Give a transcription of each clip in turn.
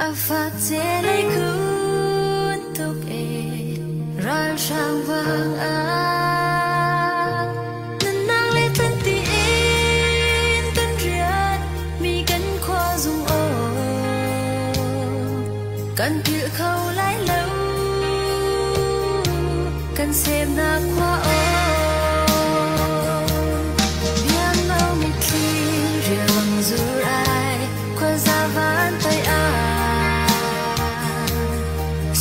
A fak celei khun tuk e ralhrang vang ah nunnak le tlan tiin kan rian mi kan khua zung aw kan philh kho lai lo kan semnak khua aw biangno mitthli rialbang zur ai khuaza van toi ah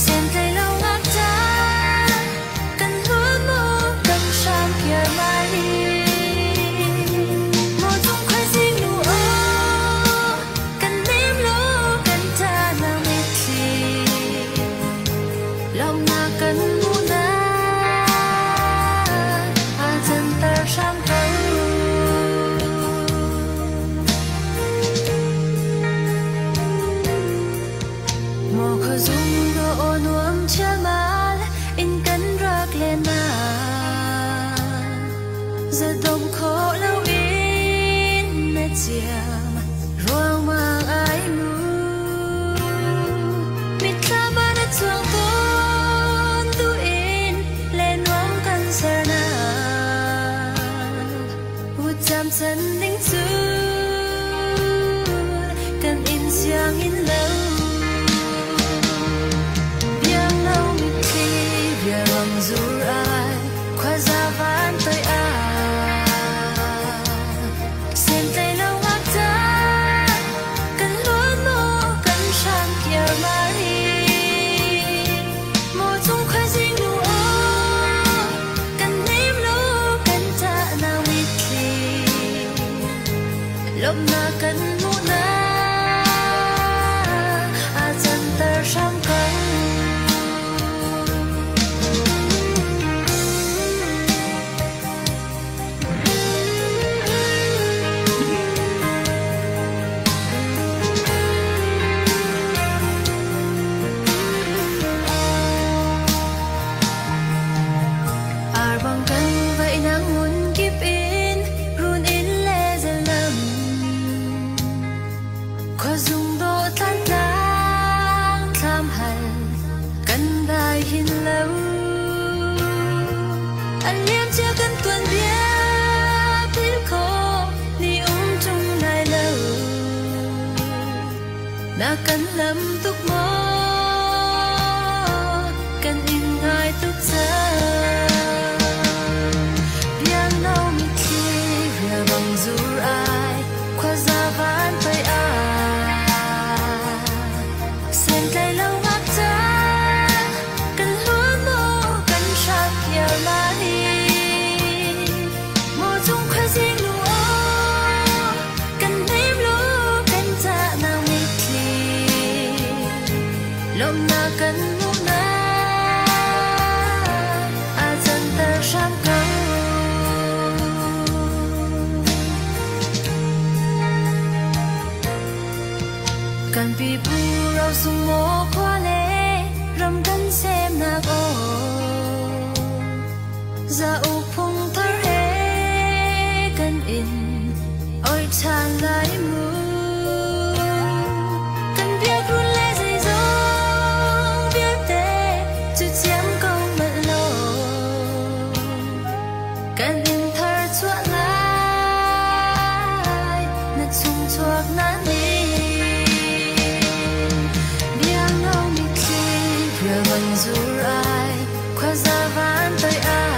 sem tlai lo ngakṭah kan hluan maw kan hram khiar mari maw cung khuaizing nu aw kan nem law kan ṭahnak mitthli lawmhnak kan hmuhnak aa canter hram ko. Maw khuazung dawh aw nuam chialmal in kan rak len ah zadom khawh loin na ciam ruangmang ai mu. Mitthlam ah na chuang tawn tu in le nuam kan sernak vutcam chan ding cu kan in sianginn lo. Biangno mitthli biaruang zur ai khuaza van toi ah sem tlai lo ngakṭah kan hluan maw kan hram kiar mari maw cung khuaizing nu aw kan hnem law kan ṭahnak mitthli lawmhnak kan hmuhnak aa canter hram ko. Arbang kan vainang ngun kip in run in le zalam khuazung dawh tlan tlang thlam hal kan dai hin lo an liam cia kan tuan bia philh khawh ni um ṭung lai lo na kan lam tuk maw kan in ngai tuk cang biangno mitthli rialbang zur ai khuaza van toi ah sem tlai lo ngakṭah kan hluan maw kan hram khiar mari maw cung khuaizing nu aw kan hnem law kan ṭahnak mitthli lawmhnak kan hmuhnak aa canter hram ko. Kan pipu rosung maw khua le ram kan semnak aw zauk phung thar he kan in oi ṭhan lai mu. Kan biakrun le zeizong vialte cu ciam ko manh law kan in thar chuah lai na chung chuak na ni biangno mitthli rialbang zur ai khuaza van toi ah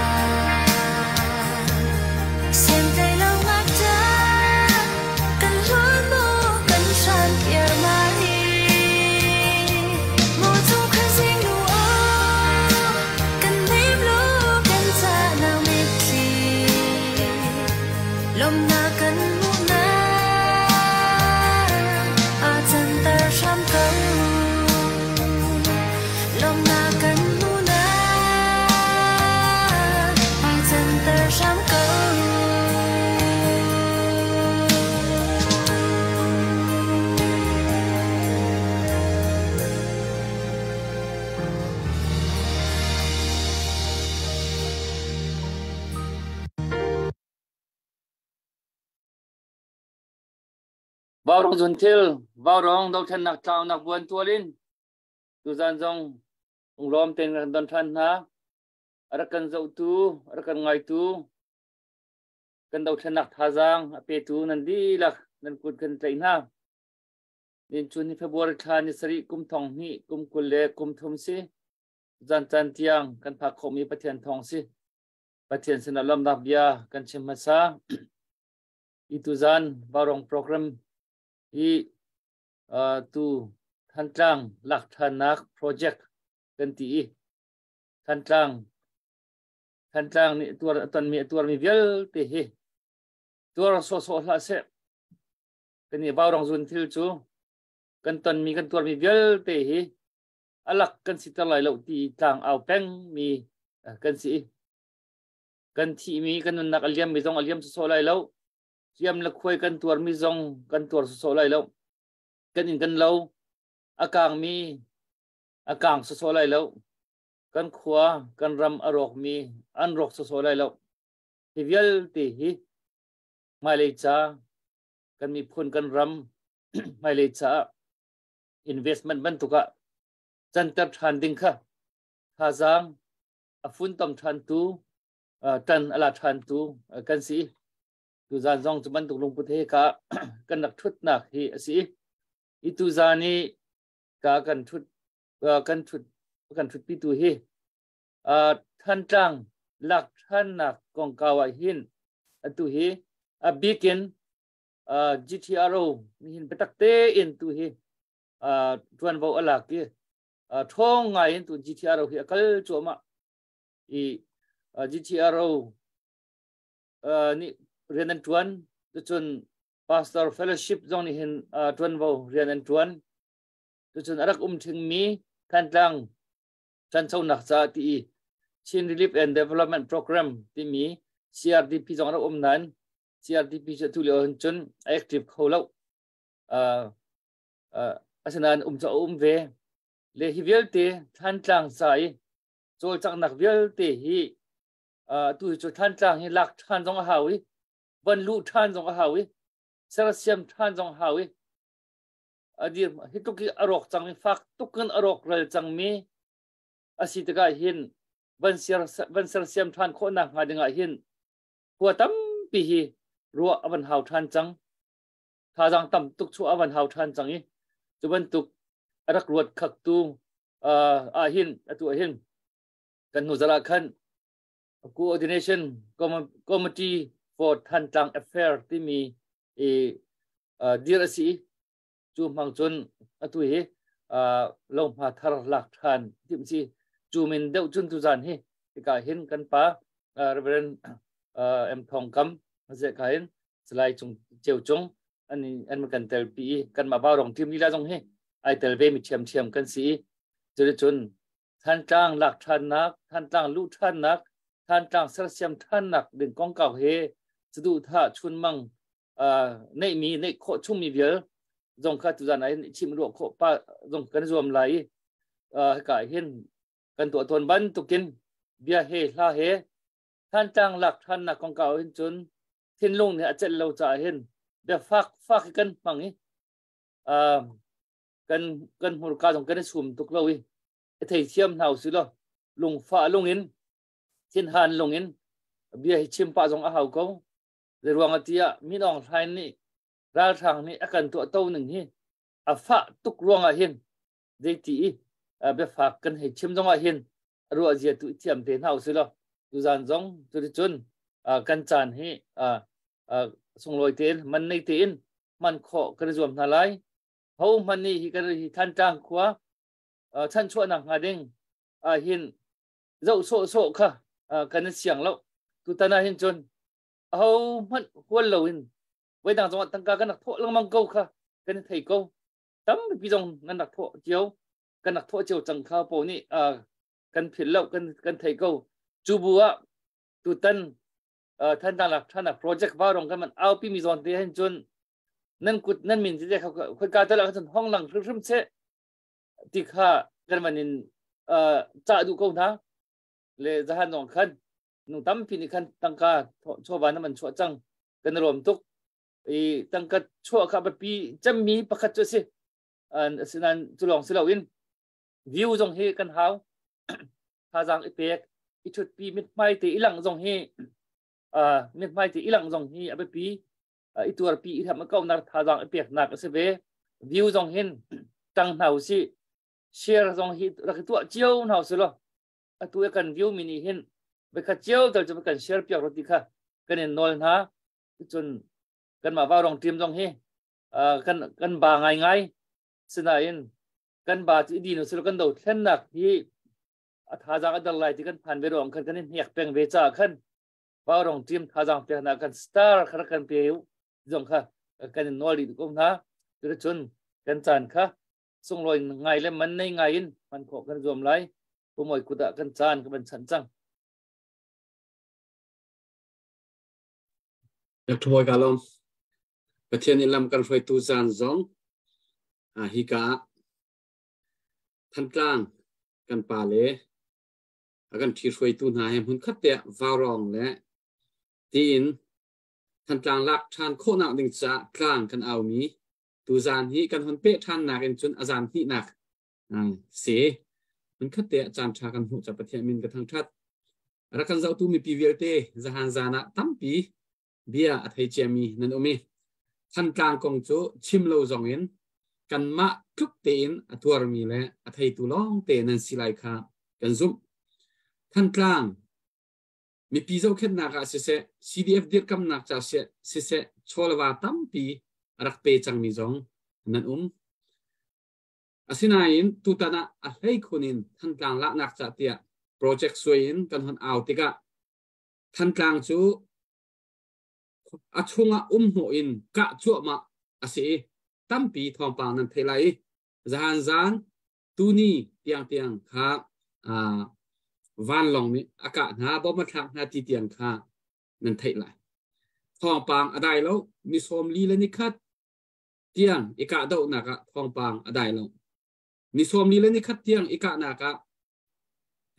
sem tlai lo ngakṭah kan Vaurawng zunthil, Vaurawng dothlennak tlaunak buan tual in tuzan zong lunglawm tein kan don ṭhan hna. A rak kan zohtu, a rak kan ngaitu, kan dothlennak thazaang a petu nan dihlak nan kut kan tlaih hna. Nichun hi February thla ni sarih kum thong hnih kum 20 le kum thum si. Zan caan tiang kan phak khawhmi Pathian thawng si. Pathian sinah lawmnak bia kan chim hmasa. I tuzan Vaurawng program hi tu Thantlang lak ṭhannak project kan ti i Thantlang Thantlang nih tuar a tonmi a tuarmi vialte hi tuar sawhsawh hlah seh. Kan i Vaurawng zun thil cu kan tonmi kan tuarmi vialte hi a lak kan siter lai lo ti tlang au pengmi kan si. Kan thihmi kan nunnak a liammi zong a liam sawsawh lai lo. Hliam le khuai kan tuarmi zong kan tuar sawsawh lai lo. Kan inn kan lo a kangmi a kang sawsawh lai lo. Kan khua kan ram a rawkmi an rawk sawsawh lai lo. Hi vialte hi hmailei ca kan miphun kan ram hmailei caah investment bantuk ah canter ṭhan ding kha thazaang a funtom ṭhantu ṭan a la ṭhantu kan si. Tuzaan zong cu bantuk lungput he ka kan rak ṭhutnak hi a si. I tuzaan i ka kan ṭhut kan ṭhut kan ṭhutpitu hi Thantlang lak ṭhannak kongkau ah hin atu hi a bikin GTRO nihin biatak tein tu hi ṭuanvo a lak i ṭhawng ngai in tu GTRO hi a kal cuahmah i GTRO nih rian an ṭuan. Cucun Pastor Fellowship zong nih hin ṭuanvo rian an ṭuan. Cucun a rak um ṭhingmi Thantlang ṭhanchonak caah ti i Chin Relief and Development Program timi CRDP zong a rak um nain CRDP cu atu lio ahhin cun a active kho lo. Asinain um cu a um ve. Le hi vialte Thantlang ca i cawlcanghnak vialte hi atu hi cu Thantlang hi lak ṭhan zong a hau i van luh ṭhan zong a hau i sersiam ṭhan zong a hau i a dir hi tluk hi a rawk cangmi, fak tuk in a rawk ral cangmi a si tikah hin van sersiam ṭhan khawhnak hnga dingah hin khua tampi hi ruah a van hau ṭhan cang, thazaang tam tuk chuah a van hau ṭhan cang i cu bantuk a rak ruat khaktu ah hin atu ah hin kan hnu zarh ah khan Coordination Committee for Thantlang Affair timi i dir a si. Cu hmang cun atu hi lohma thar lak ṭhan timh si. Cu min deuh cun tuzan hi hika hin kan pa Reverend M Thawng Kam ka hin Salai Cung Ceu Cung an an kan tel pi i kanmah Vaurawng team lila zong hi ai tel ve mi ṭhiamṭhiam kan si i cuticun Thantlang lak ṭhannak, Thantlang luh ṭhannak, Thantlang sersiam ṭhannak ding kongkau he saduhthah chunmang neihmi, neih khawh chungmi vial zong kha tuzan ah hin chim ruah khawh pa zong kan zuam lai i hika hin kan tuah tawn bantukin bia he hla he Thantlang lak ṭhannak kongkau hin cun thinlung nih a celh lo caah hin bia fak fak hi kan hmang i kan kan hmurka zong kan i sum tuk lo i i theithiam hna usih law lungfah lungin thinhan lungin bia hi chim pah zong a hau ko. Zei ruang ah tiah Min Aung Hlaing nih ralhrang nih a kan tuah to ning hi a fah tuk ruang ah hin zeiti i biafak kan hei chim zong ah hin a ruah zia tu i thiam te hna usih law tuzan zong cuticun kan caan hi sunglawi tein man nei tein hman khawh kan i zuam hna lai. Ho hmanh nih hi kan hi Thantlang khua chanchuahnak hnga ding ah hin zoh sawhsawh kha kan i siang lo. Tutan ah hin cun aho hmanh hual loin voidang zongah tangka kan rak thawh lengmang ko kha kan i thei ko. Tampi zong nan rak thawh cio, kan rak thawh cio cang kha paoh nih kan philh lo, kan thei ko. Cu bu ah tutan Thantlang lak ṭhannak project Vaurawng kan man aupi mi zawn te hin cun nan kut nan min tete kha khoika tal ah cun hong lang hrimhrim seh ti kha kan van in cah duh ko hna. Le zahan zong khan nu tampi nih khan tangka chawva na man chuah cang, kan i lawm tuk. I tangka chuah kha biapi cemmi pakhat cu a si. Asinain cu lawng si loin view zong hi kan hau. Thazaang i pek, i ṭhutpi mithmai te i langh zong hi mithmai te i langh zong hi a biapi. I tuarpi i hlam a kaunak thazaang i peknak a si ve. View zong hin ṭang hna usih. Share zong hi rak i tuah cio hna usih law atu i kan view mi nih hin voikhat cio tal cu kan share piak ro ti kha kan in nawl hna. Cun kanmah Vaurong team zong hi kan kan ba ngaingai. Sinain kan ba cu i din usih law kan dothlennak hi a thazaang a dal lai ti kan phan ve ruang khan kan i hnek peng ve caah khan Vaurong team thazaang pek hna kan star kha rak kan pe u zong kha kan in nawl dih ko hna. Cuticun kan caan kha sunglawi ngai le man nei ngai in hman khawh kan zuam lai. Pumoi kut ah kan caan ka van chanh cang. Dr. Bawi ka lawm. Pathian nih lam kan hruaitu zan zong hika ah Thantlang kan pa le a kan ṭhihruaitu hna he hmunkhat te ah vaurawng le tiin Thantlang lak ṭhan khawhnak ding caah tlang kan aumi tuzaan hi kan hun peh ṭhannak in cun a zan hnihnak si. Hmunkhat te ah caan ṭha kan hmuh ca Pathian min ka thangṭhat. Rak kan zohtu mipi vialte zahan zan ah tampi bia a thei ciami nan um i Thantlang kong cu chim lo zong in kanmah tluk tein a tuarmi le a theitu lawng te nan si lai kha kan zumh. Thantlang mipi zohkhenhnak ah siseh, CDF dirhkamnak ca siseh, chawleva tampi a rak pe cangmi zong nan um. Asinain tutan ah a hleikhun in Thantlang laknak ca tiah project suai in kan hon au tikah Thantlang cu a chungah um hnawh in kah cuahmah a si i tampi thawngpang nan thei lai i zahan zan tuni tiangtiang kha vanlawng nih a kah hna, bom a thlak hna ti tiang kha nan theih lai. Thawngpang a dai lo, ni 41 le ni khat tiang i kahdohnak ah thawngpang a dai lo. Ni 41 le ni khat tiang i kahnak ah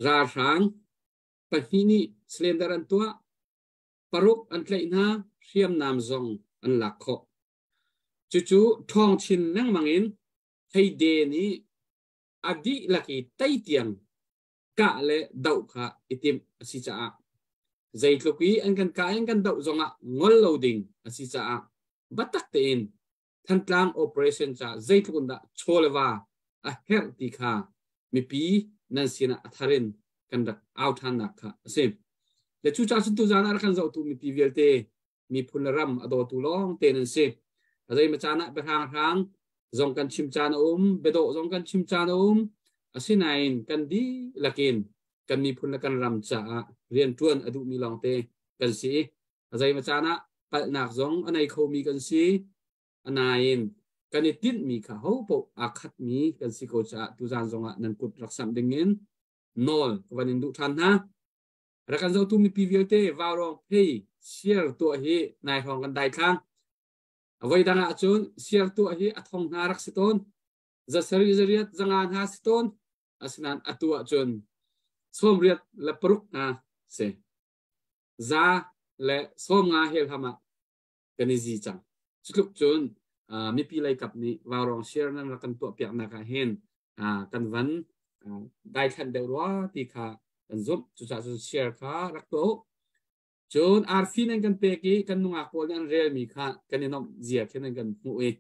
ralhrang pahnih nih cylinder an tuah, paruk an tlaih hna, hriamnam zong an lak khawh. Cucu ṭhawng chin lengmang in Heide nih a dihlak i tei tiang kah le doh kha i timh a si caah zeitluk i an kan kah in kan doh zongah ngol lo ding a si caah biatak tein Thantlang operation ca zeitluk in dah chaw le va a herh ti kha mipi nan sinah a thar in kan rak au ṭhannak kha a si. Le cucaah cun tuzaan ah rak kan zohtu mipi vialte miphun le ram a dawtu lawng te nan si. A zeimaw caan ah biahrang hrang zong kan chim caan a um, biadawh zong kan chim caan a um. Asinain kan dihlak in kan miphun le kan ram caah rianṭuan a duhmi lawngte kan si. A zeimaw caan ah palhnak zong a nei khomi kan si. Anain kan i tinhmi kha ho paoh aa khatmi kan si ko caah tuzaan zongah nan kut rak samh dingin nawl ka van in duh ṭhan hna. Rak kan zohtu mipi vialte vaurawng phei siar tuah hi nai hrawng kan daithlang. A voi dang ah cun siar tuah hi a thong hna rak si tawn. Zasarih zariat zanga hna si tawn. Asinain atu ah cun 96 hna si. 150 hel ham ah kan i zi cang. Cutluk cun mipi lei kap nih vaurawng share nan rak kan tuah piaknak ah hin kan van daithlan deuh rua ti kha kan zumh. Cucaah cun share kha rak tuah u. Cun arfi nan kan pek i kan nungak pawl nih an relmi kha kan i nomh zia khin an kan hmuh i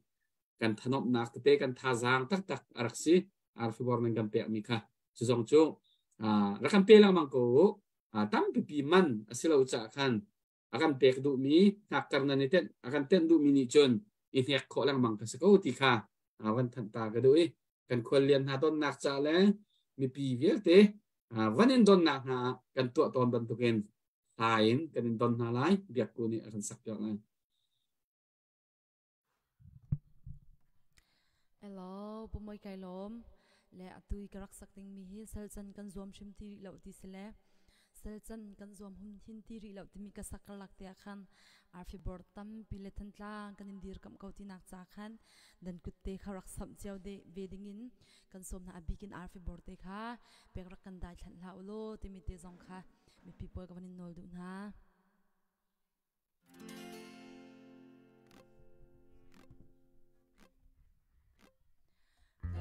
kan thanomhnak tete kan thazaang taktak a rak si. Arfi bor nan kan pekmi kha. Cu zong cu rak kan pe lengmang ko u. Tampipi man a si lo caah khan a kan pek duhmi hngakter nan i tenh a kan tenh duhmi nih cun i hnek khawh lengmang ka si ko ti kha van thanh ta ka duh i kan khuallian hna donnak ca le mipi vialte van in donnak hna kan tuah tawn bantukin hla in kan in don hna lai. Biakku nih a kan sak piak lai. Hello, pumoi kai lawm. Le atu i ka rak sak dingmi hi salcan kan zuam hrim ti rih lo ti si le salcan kan zuam hum hin ti rih lo timi ka sak karlak te ah khan arfi bor tampi le Thantlang kan in dirkamh ko tinak ca khan dan kut te kha rak samh cio de ve dingin kan sawm hna. A bikin arfi bor te kha pek rak kan dai thlanh hlah ulaw timi te zong kha mipi pawl ka van in nawl duh hna.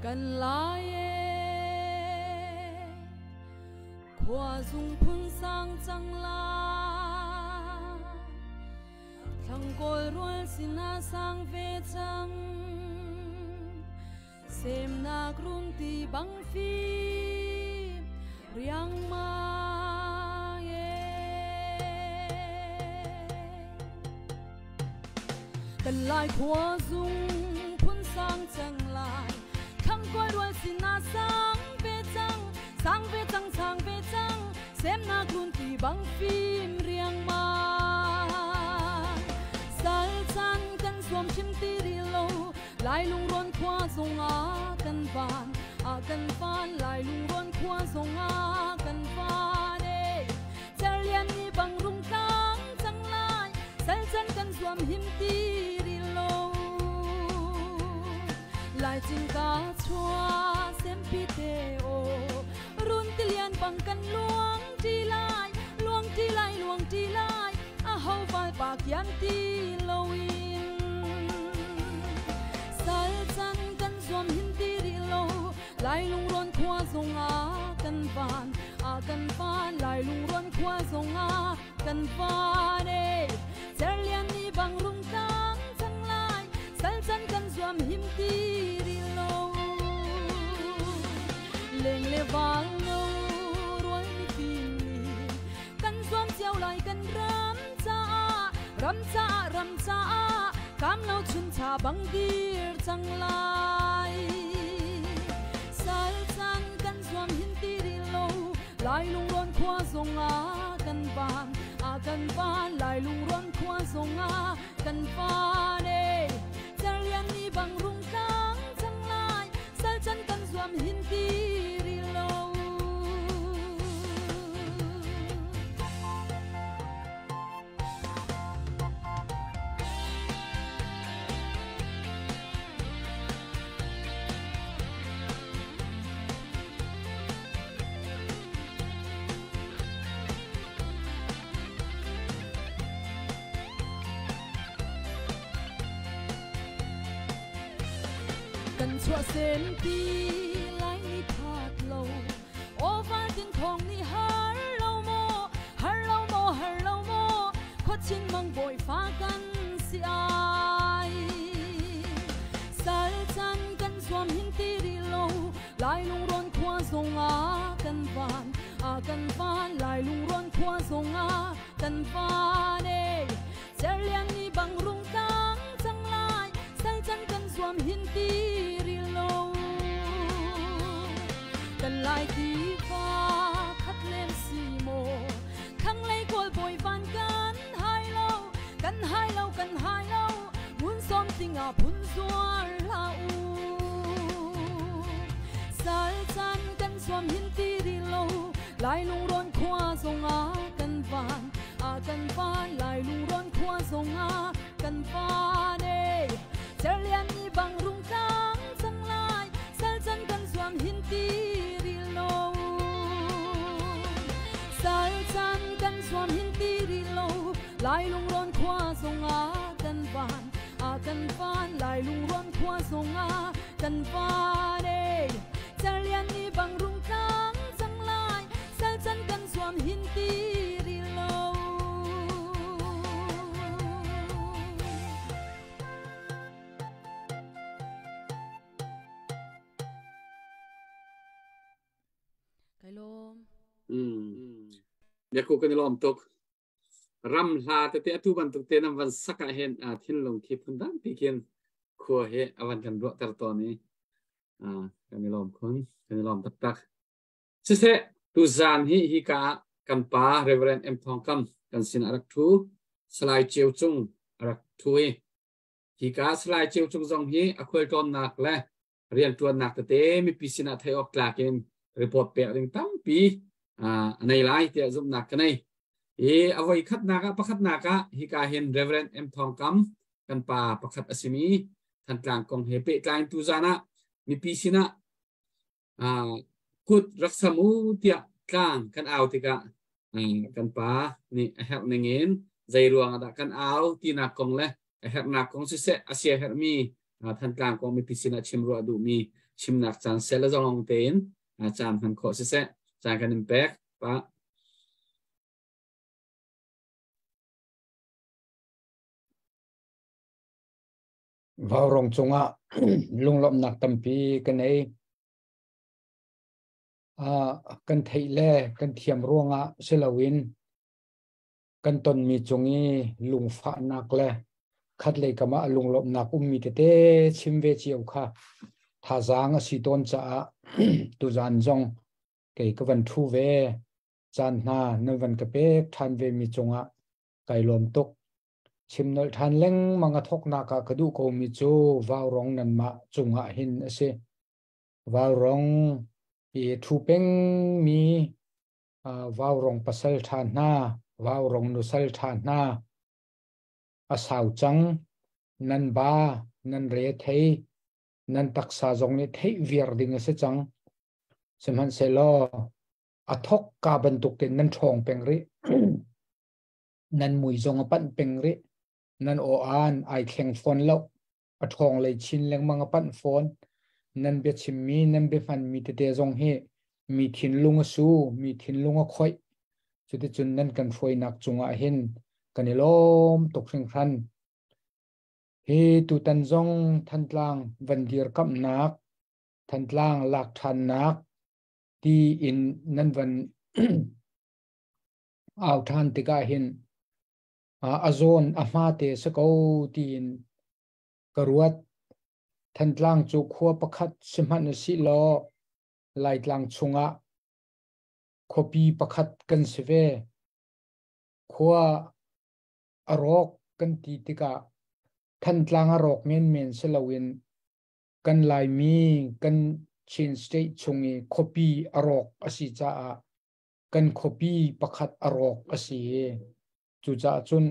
Kan lai e khua zung phun sang cang la thlang kawl rual sina sang ve cang semnak rung ti bang fim riang ma e kan lai khua zung phun sang cang lai thlang kawl rual sina sang ve cang sang ve cang sang ve cang semnak run ti bang fim riang ma sal chan kan zuam chim ti ri lo lai lung ron khua zong a kan van a kan van lai lung ron khua zong a kan van e cer lian ni bang rung tlang cang lai sal chan kan zuam him ti ri lo lai ching ka chua sem pi te o run ti lian bang kan luang ti lai luang ti lai luang ti lai a ho vai pa kian ti lo in sal chan kan zuam hin ti ri lo lai lung ron khua zong a kan van a kan van lai lung ron khua zong a kan van e cer lian ni bang rung tang chang lai sal chan kan zuam him ti ri lo leng le wal no ruai mi pin ni kan zuam chiao lai kan ram cha ram cha ram cha cam lo chun cha bang dir chang lai sal chan kan zuam hin ti ri lo lai lung ron khua zong a kan van a kan van lai lung ron khua zong a kan van e cer lian ni bang rung tlang chang lai sal chan kan zuam hin ti ri lo. Kan chua sem pi lai ni that lo o van tin thong ni har lo mo har lo mo har lo mo kho chin mang boi fa kan si ai sal chan kan zuam hin ti ri lo lai lung ron khua zong a kan van a kan van lai lung ron khua zong a kan van e cer lian ni bang rung tang chang lai sal chan kan zuam hin ti ri lo kan lai ti fa khat lem si mo khang lei kol boi van kan hai lo kan hai lo kan hai lo mun som ting a phun zuar la u sal chan kan zuam hin ti ri lo lai lung ron khua zong a kan van a kan van lai lung ron khua zong a kan van e cer lian ni bang rung tlang chang lai sal chan kan zuam hin ti ri lo sal chan kan zuam hin ti ri lo lai lung ron khua zong a kan van a kan van lai lung ron khua zong a kan van e cer lian ni bang rung tlang chang lai sal chan kan zuam hin ti ri lo. Kai lom. Ya ko kan lom tuk ram hla te te atu bantuk te nam van saka hen a thin long khi phun dang pi khin khua he awan kan ro tar to ni a kan lom khun kan lom tak tak si se tu zan hi hi ka kan pa Reverend M Thong Kam kan sin arak thu slai cheu chung arak thui hi ka slai cheu chung zong hi a khoi ton nak le rian tuan nak te te mi pi sin a thai ok tlakin report pek ding tam pi a nei lai tia zum nak ka nei e avoi khat naka pakhat naka hi ka hin Reverend M Thong Kam kan pa pakhat asimi than tlang kong he pe tlain tu zana mi pi sina a kut raksamu tia tlang kan aw tika kan pa ni a herh ningin zai ruang ada kan aw ti nak kong le a herh nak kong si se asia herh mi Thantlang kong mipi sinah chim ruah duhmi chimnak caan seh le zalong tein caan hman khawh siseh caan kan in pek pa. Vaurong cungah lunglawmhnak tampi ka nei. Kan theih le kan thiam ruangah si loin kan tonmi cung i lungfahnak le khatlei kam ah lunglawmhnak ummi tete chim ve cio kha thazaang a si tawn caah tuzaan zong kei ka van ṭhu ve caan hna nan van ka pek ṭhan ve mi cungah kai lawm tuk. Chim nolh ṭhan lengmang a thawknak ah ka duh komi cu vaurong nanmah cungah hin a si. Vaurong i ṭhu pengmi vaurong pasal ṭha hna, vaurong nusal ṭha hna, a sau cang, nan ba, nan re thei, nan taksa zong nih theih viar ding a si cang. Sihmanhsehlaw a thok ka bantuk tein nan ṭhawng peng rih. Nan mui zong a panh peng rih. Nan aw aan ai thleng fawn lo. A ṭhawng lei chin lengmang a panh fawn. Nan biachimmi, nan biahmanmi tete zong hi mi thinlung a su, mi thinlung a khoih. Cuticun nan kan hruainak cungah hin kan i lawm tuk hringhran. Hi tutan zong Thantlang van dirkamhnak, Thantlang lak ṭhannak ti in nan van au ṭhan tikah hin a zawn a hmate si ko tiin ka ruat. Thantlang cu khua pakhat si hmanh usih law Laitlang chungah khuapi pakhat kan si ve. Khua a rawk kan ti tikah Thantlang a rawk menmen si loin kan Laimi kan Chin State chung i khuapi a rawk a si caah kan khuapi pakhat a rawk a si i cucaah cun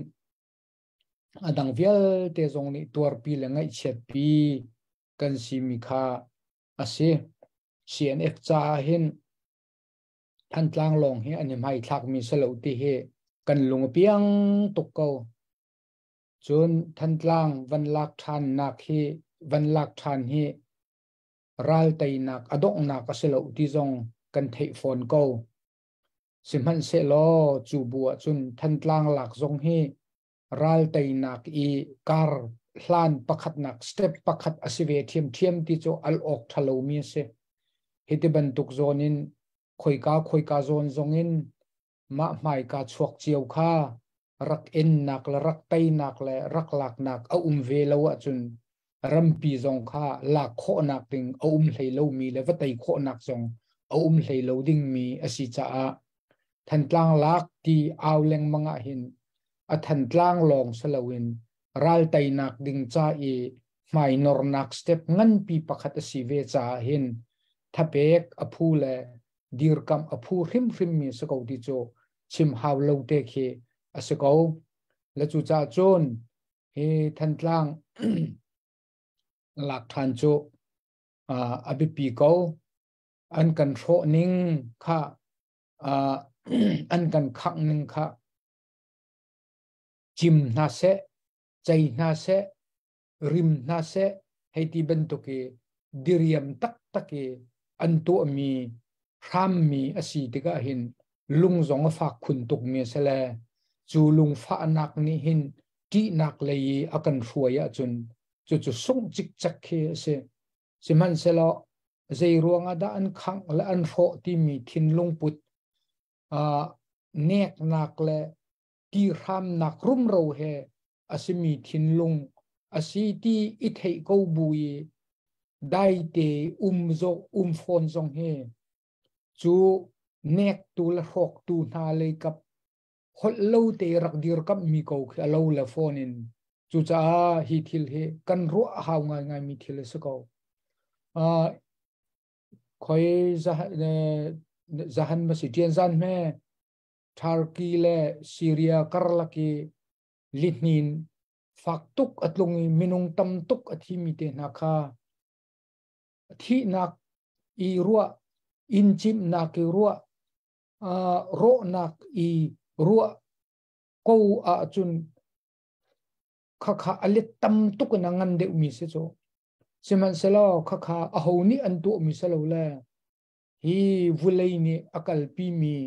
a dang vialte zong nih tuarpi le ngaihchiatpi kan simi kha a si. CNF caah hin Thantlang lawng hi an i hmaithlakmi si lo ti hi kan lung a piang tuk ko. Cun Thantlang van lak ṭhannak hi van lak ṭhan hi ral teinak a donghnak a si lo ti zong kan theih fawn ko. Sihmanhsehlaw cu bu ahcun Thantlang lak zong hi ral teinak i kar hlan pakhatnak step pakhat a si ve ṭhiamṭhiam ti cu al awk ṭha lomi a si. Hiti bantuk zawn in khoika khoika zawn zong in mah hmaika chuak cio kha rak ennak le rak teinak le rak laknak a um ve lo ahcun rampi zong kha lak khawhnak ding a um hlei lomi le va tei khawhnak zong a um hlei lo dingmi a si caah Thantlang lak ti au lengmang ah hin a Thantlang lawng si loin ral teinak ding ca i hmainornak step nganpi pakhat a si ve caah hin thapek a phu le dirkamh a phu hrimhrimmi si ko ti cu chim hau lo te khi a si ko. Le cucaah cun hi Thantlang lak ṭhan cu a biapi ko. An kan hrawh ning kha an kan khangh ning kha cim hna seh, cei hna seh, rim hna seh hei ti bantuk i diriam taktak i an tuahmi hrammi a si tikah hin lung zong a fak khun tukmi a si le cu lungfahnak nih hin ṭihnak lei i a kan hruai ahcun cucu sungh cikcek khi a si. Sihmanhsehlaw zei ruangah dah an khangh le an hrawh timi thinlung put neknak le tihramnak rumro he a simi thinlung a si ti i theih ko bu i daite um zawh um fawn zong hi cu nektu le hrawktu hna lei kap holh lo te rak dirkamh mi ko khi a lo le phone in cucaah hi thil hi kan ruah a hau ngaingai mi thil a si ko. Khoi zahan ma si tian zan hme Turkey le Syria karlak i lihnin fak tuk a tlung i minung tam tuk a thimi te hna kha thihnak i ruah inn cimhnak i ruah rawhnak i ruah ko ahcun khakha a let tam tuk in a ngan deuhmi si cu. Sihmanhsehlaw khakha aho nih an tuahmi si lo le hi vulei nih a kalpimi,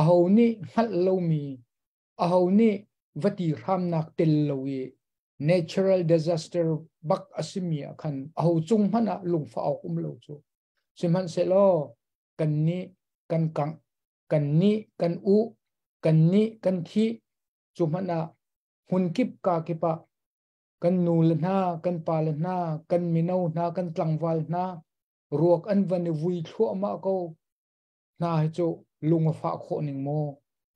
aho nih hngalh lomi, aho nih va ti hramnak tel lo i natural disaster bak a simi ah khan aho cung hmanh ah lungfah awk um lo cu. Sihmanhsehlaw kan nih kan kangh, kan nih kan uh, kan nih kan thih, cu hmanh ah hmun kip ka kip ah kan nu le hna, kan pa le hna, kan mino hna, kan tlangval hna ruak an van i vui thluahmah ko hna hi cu lung a fah khawh ning maw?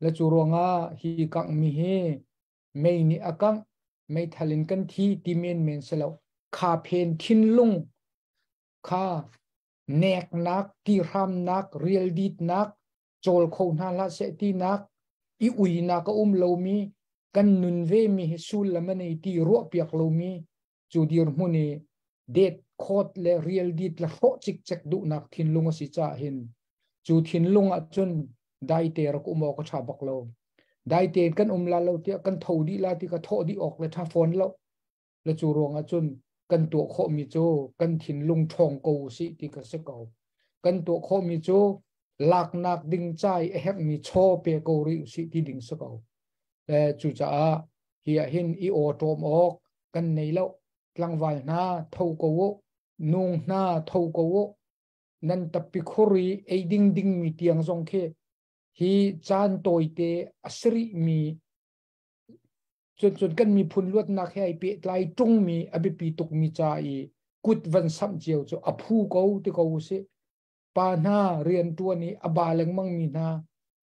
Le cu ruangah hi kangh mi hi mei nih a kangh, meithal in kan thi ti menmen si lo. Kha phen thinlung kha neknak, tihramnak, rialditnak, cawl kho hna hlah seh tinak, i uinak a um lomi, kan nun ve mi hi sullam a nei ti ruahpiak lomi cu dirhmun i det khawt le rialdit le hrawh cikcek duhnak thinlung a si caah hin cu thinlung ah cun daite rak um awk a ṭha bak lo. Daite kan um la lo tiah kan tho dih la ti ka thawh dih awk le ṭha fawn lo. Le cu ruangah cun kan tuah khawhmi cu kan thinlung ṭhawng ko usih ti ka si ko. Kan tuah khawhmi cu laknak ding ca i a herhmi chaw pe ko rih usih ti ding si ko. Le cucaah hi ah hin i awṭawm awk kan nei lo. Tlangval hna tho ko u, nung hna tho ko u, nan tappi khur i ei ding dingmi tiang zong khi hi caan tawite a si rihmi cun kan miphun luatnak he ai pehtlai ṭungmi a biapi tukmi ca i kut van samh cio cu a phu ko ti ko usih. Pa hna rianṭuan i a ba lengmangmi hna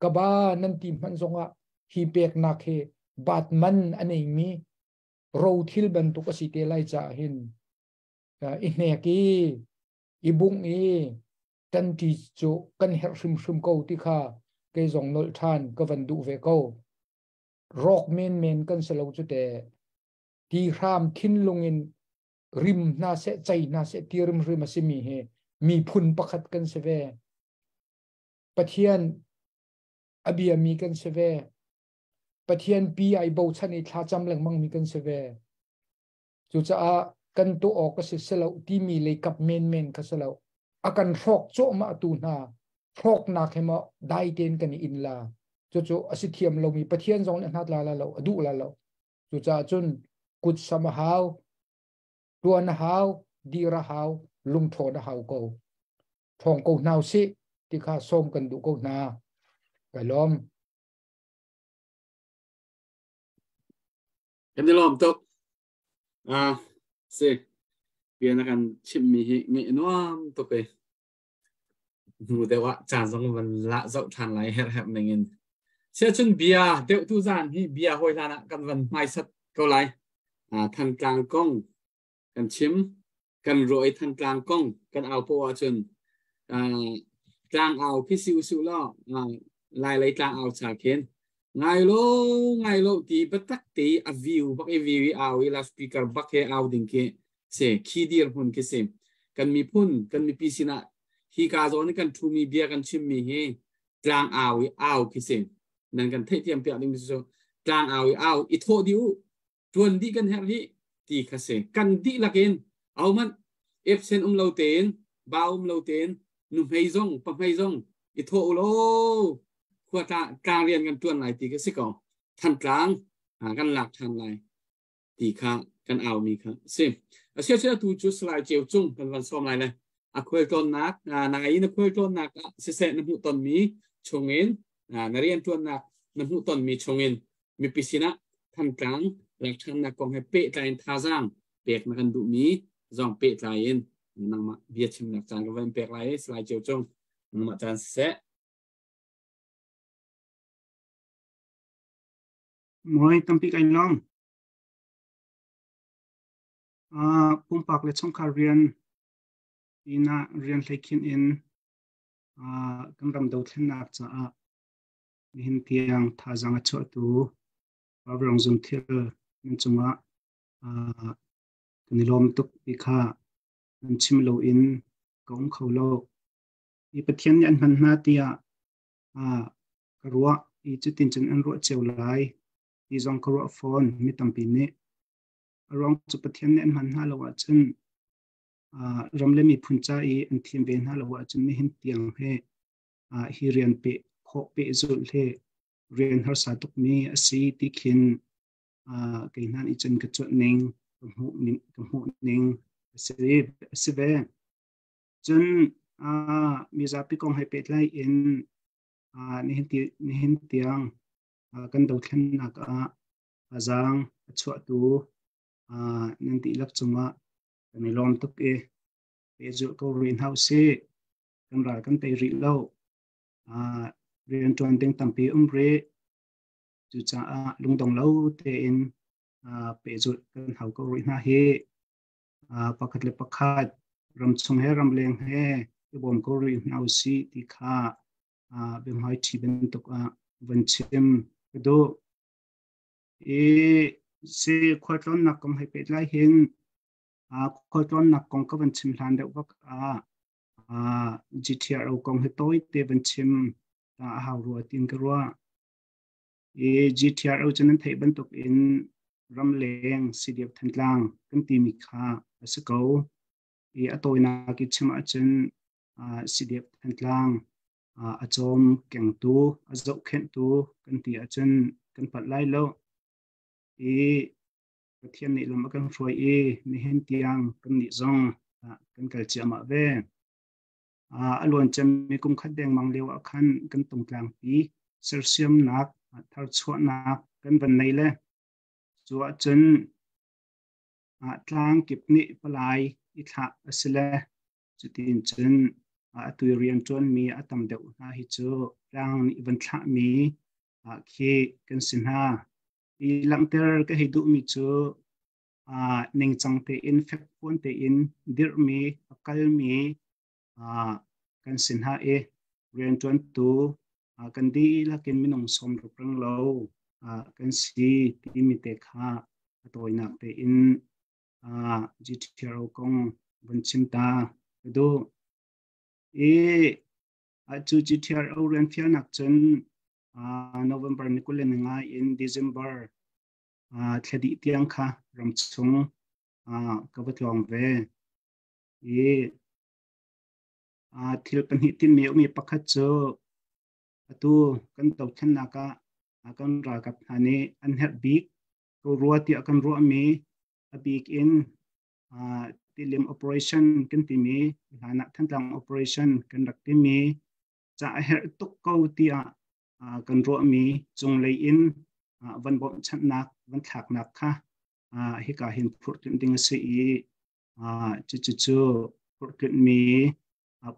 ka ba nan ti hmanh zongah hi peknak hi bat man a neimi rothil bantuk a si te lai caah hin i hnek i i bungh i ṭanṭi cu kan herh hrimhrim ko ti kha kei zong nolh ṭhan ka van duh ve ko. Rawk menmen kan si lo cu te. Ti hram thinlung in rim hna seh, cei hna seh ti rimhrim a simi hi miphun pakhat kan si ve. Pathian a biami kan si ve. Pathian pi ai bochan i thlacam lengmang mi kan si ve. Cucaah kan tuah awk a si silo timi lei kap menmen kha si lo. A kan hrawk cawhmah tu hna hrawknak he maw dai tein kan i in la. Cucu a si thiam lomi Pathian zong nih a hnat la la lo, a duh la lo. Cucaah cun kut sam a hau, tuan a hau, dir a hau, lungṭhawn a hau ko. Ṭhawng ko hna usih ti kha sawm kan duh ko hna. Kai lawm. Kan i lawm tuk. Ah, si. Bia na kan chimmi hi ngaih nuam tuk e. Hnu deuh ah caan zong van la zoh ṭhan lai herh herh ning in. Siacun bia deuh tu zan hi bia hawi hlan ah kan van hmaisat ko lai. Ah, Thantlang kong kan chim. Kan ruah i Thantlang kong kan au poah ahcun ah, tlang au khi si usih law ah, lai lei tlang au cha khin ngai lo ngai lo ti biatak te i a view bak i view i au i loudspeaker bak he au ding khi si khi dir hmun khi si. Kan miphun kan mipi sinah hi ka zawn i kan thumi bia kan chimmi hi tlang au i au khi si. Nan kan theihthiam piak ding cu tlang au i au i thawh dih u, tuan dih kan herh hi ti kha si. Kan dihlak in ahohmanh epsen um lo tein, ba um lo tein, nuhmei zong pahmei zong i thawh u law khua tlang rian kan tuan lai ti kha si ko. Thantlang kan lak than lai ti kha kan aumi kha si. Asiasia tu cu Salai Ceu Cung kan van sawm lai le a khualtlawnnak nai na khualtlawnnak ah siseh na hmuh tonmi chungin, na riantuannak na hmuh tonmi chungin mipi sinah Thantlang lak ṭhannak kong he pehtlai in thazaang pek na kan duhmi zong pehtlai in nangmah bia chimnak caan ka van pek lai i Salai Ceu Cung, nangmah caan siseh. Mawi tampi kai lawm. Pumpak le chungkhar rian ina rian hleikhin in kan ram dothlennak caah nihin tiang thazaang a chuahtu Pavrong Zungthil nan cungah kan i lawm tuk ti kha nan chim loin ka um kho lo. I Pathian nih an hman hna tiah ka ruah i cutin cun an ruah cio lai ti zong ka ruah fawn mi tampi nih. A ruang cu Pathian nih an hman hna lo ahcun. Ram le miphun ca i an thim ve hna lo ahcun nihin tiang he hi rian pe khawh pehzulh he rian harsa tukmi a si ti khin kei hna nih cun ka cuanh ning ka hmuh ning ka hmuh ning a si ve. Cun mizapi kong he pehtlai in nihin tiang kan dothlennak ah thazaang a chuahtu nan dihlak cungah kan i lawm tuk i pehzulh ko rih hna usih. Kan ral kan tei rih lo. Rianṭuan ding tampi um rih. Cucaah lungdong lo tein pehzulh kan hau ko rih hna hi. Pakhat le pakhat ramchung he ramleng he i bawm ko rih hna usih ti kha biahmaiṭhi bantuk ah van chim ka duh. I si khualtlawnnak kong he pehtlai hin khualtlawnnak kong ka van chim hlan deuh bak ah GTRO kong hi tawi te van chim ta a hau rua tin ka ruah. I GTRO cu nan theih bantuk in ramleng CDF Thantlang kan timi kha a si ko. I a tawinak i chim ahcun CDF Thantlang a cawm kengtu, a zohkhenhtu kan ti ahcun kan palh lai lo. I Pathian nih lam a kan hruai i nihin tiang kan nih zong kan kal ciahmah ve. A luan cemmi kum khat dengmang lio ah khan kan tungtlangpi sersiamnak, tharchuahnak kan van nei le cu ahcun tlang kip nih palai i thlah a si le cutin cun atu rian ṭuanmi a tam deuh hna hi cu tlang nih van thlahmi khi kan si hna. I langhter ka hei duhmi cu ningcang tein fekfuan tein dirhmi a kalmi kan si hna i rianṭuantu kan dihlak in minung 60 reng lo kan si timi te kha a tawinak tein GTRO kong vun chim ta ka duh. I cu GTRO rian fialnak cun November ni 25 in December thla dih tiang kha ramchung ka va tlawng ve. I thil pahnih tinmi a ummi pakhat cu atu kan dothlennak ah kan ralkap hna nih an herh bik ko rua tiah kan ruahmi a bik in tilim operation kan timi hlan ah Thantlang operation kan rak timi ca a herh tuk ko tiah kan ruahmi cunglei in van bawmhchanhnak van thlaknak kha hika hin phurhtlinh ding a si i cucu phurhtlinh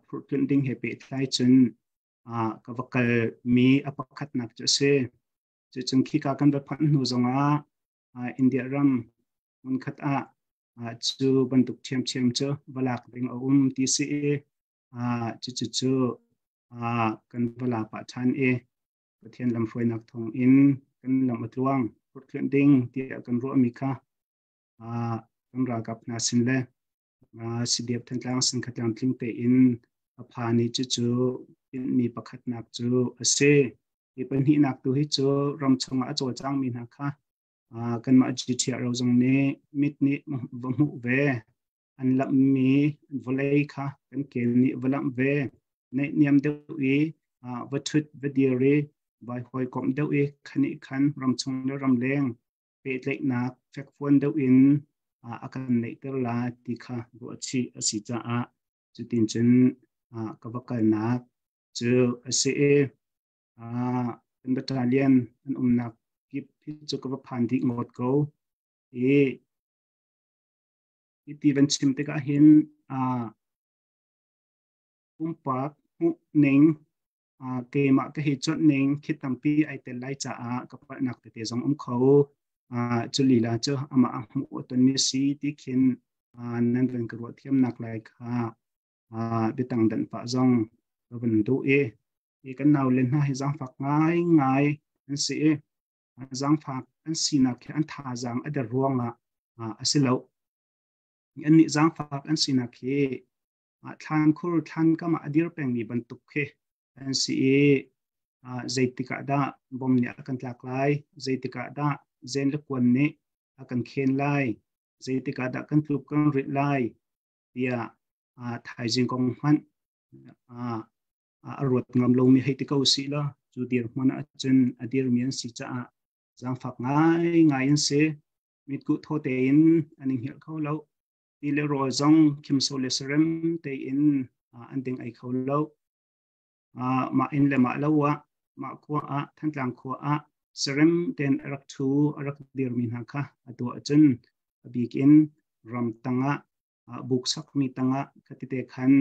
phurhtlinh ding he pehtlai cun ka va kal mi a pakhatnak cu a si. Cucun khika kan va phanh hnu zongah India ram hmunkhat ah cu bantuk ṭhiamṭhiam cu va lak ding a um ti si i cucu cu kan va la pah ṭhan i Pathian lamhruainak thawng in kan lam a tluang phurhtluanh ding tiah kan ruahmi kha kan ralkap hna sin le CDF Thantlang sin kha tlamtling tein a phan i cucu tinhmi pakhatnak cu a si. Hi pahnihnak tu hi cu ram chungah a cawlcangmi hna kha kanmah GTRO zong nih mit nih va hmuh ve an lamhmi vawlei kha kan kel nih va lamh ve naihniam deuh i va ṭhut va dir i vai hawikomh deuh i khanih khan ramchung le ramleng pehtlaihnak fekfuan deuh in a kan neihter la ti kha ruahchih a si caah cutin cun ka va kalnak cu a si i kan battalion an umnak kip hi cu ka va phan dih ngawt ko i ti van chim tikah hin pumpak hmuh ning keimah ka hi cuanh ning khi tampi ai tel lai caah ka palhnak tete zong um kho. Cu lila cu amah a hmuh tonmi si ti khin nan van ka ruah thiamnak lai kha biatang danh pah zong ka van duh i i kan nau le hna hi zaangfak ngai ngai an si i zaangfak an sinak hi an thazaang a der ruangah a si lo. Annih zaangfak an sinak hi thlan khur thlan kam ah a dir pengmi bantuk khi an si i zeitik ah dah bom nih a kan tlak lai, zeitik ah dah zen le kuan nih a kan khen lai, zeitik ah dah kan tluk kan rit lai ti Tiah thaizing kong hmanh a ruat ngam lomi hei ti ko sih law cu dirhmun ahcun a dirmi an si caah zaangfak ngaingai an si. Mitkuh thaw tein an i hngilh kho lo. Ti le rawl zong khimso le sarem tein an ding ei kho lo. Mah inn le mah lo ah, mah khua ah, Thantlang khua ah sarem tein a rak ṭhu, a rak dirmi hna kha atu ahcun a bik in ram tangah buk sakmi tangah khatite khan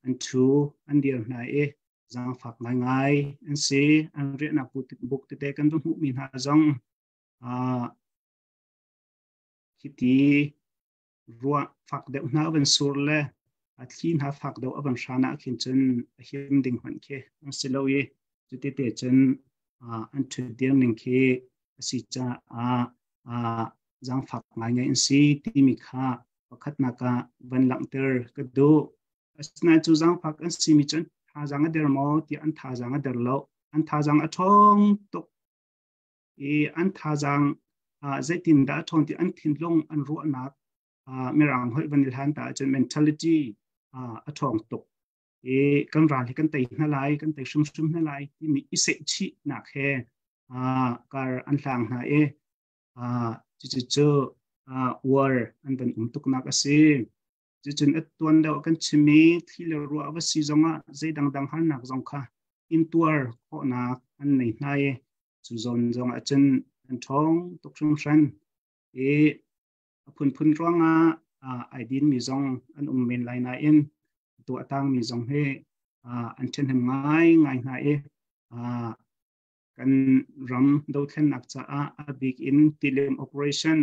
an ṭhu, an dir hna i zaangfak ngaingai an si. An riahnak buk tete kan va hmuhmi hna zong hiti ruah fak deuh hna a van sur le a thli hna fak deuh a van hran ah khin cun a him ding hmanh khi an si lo i cutite cun an ṭhutdir ning khi a si caah zaangfak ngaingai an si timi kha pakhatnak ah van langhter ka duh. Asinain cu zaangfak an simi cun thazaang a der maw tiah an thazaang a der lo. An thazaang a ṭhawng tuk i an thazaang zeitindah a ṭhawn ti an thinlung an ruahnak mirang holh van i hlan ta ahcun mentality a ṭhawng tuk. I kan ral hi kan tei hna lai, kan tei hrimhrim hna lai timi i sehchihnak he kar an hlang hna i cucu uar an van um tuknak a si. Cucun a tuan deuh kan chim i thli le ruah va si zongah zei dangdang harnak zong kha intuar khawhnak an nei hna i cu zawn zong ahcun an ṭhawng tuk hringhran. I a phunphun ruangah ai dinmi zong an um men lai nain tuah tangmi zong hi an ṭhahnem ngaingai hna i kan ram dothlennak caah a bik in tilim operation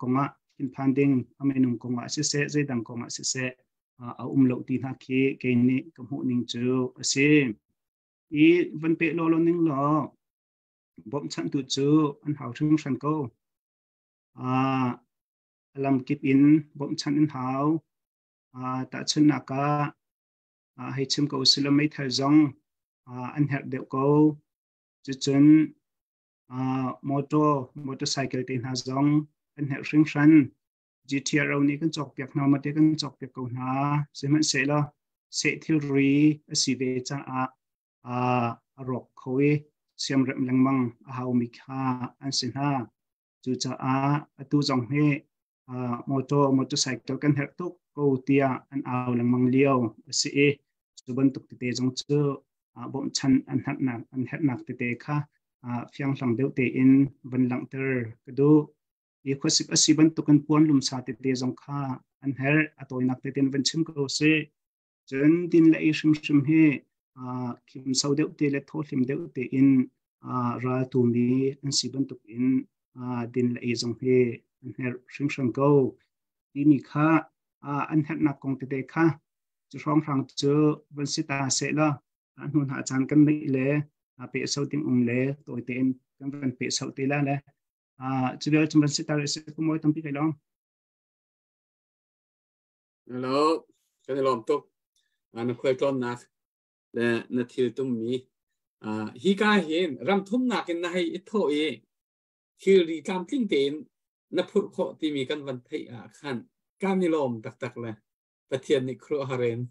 kongah thinphan ding a minung kongah siseh zeidang kongah siseh a um lo ti hna khi kei nih ka hmuh ning cu a si. I van pe law law ning law bawmchantu cu an hau hringhran ko. A lamkip in bawmchanh an hau. Tahchunhnak ah hei chim ko usila meithal zong an herh deuh ko. Cucun motor, motorcycle te hna zong an herh hringhran. GTRO nih kan cawkpiak hna mate kan cawkpiak ko hna. Sihmanhsehlaw seh thilri a si ve caah a rawk kho i siamremh lengmang a haumi kha an si hna. Cucaah atu zong hi motor, motorcycle kan herh tuk ko tiah an au lengmang lio a si i cu bantuk tete zong cu bawmhchanh an herhnak an herhnak tete kha fianghlang deuh tein van langhter ka duh. I khuasik a si bantukin puan lumsa tete zong kha an herh a tawinak tete in van chim ko si. Cun din le ei hrimhrim hi khimso deuh te le thawhlim deuh tein ral tumi an si bantukin din le ei zong hi an herh hringhran ko. Timi kha an herhnak kong tete kha cu hrawnghrang cu van si ta seh law hnu hna caan kan neih le pe so ding um le tawi tein kan van pe so te la le cu vial cu van si ta se ku moi tampi kai long. Hello, kan i lawm tuk. Na khualtlawnnak le na thil tummi. Hi ka hin ram thumnak in na hei i thawh i thilri tlamtling tein na phurh khawh timi kan van theih ah khan kan i lawm taktak le Pathian nih khuaruahhar in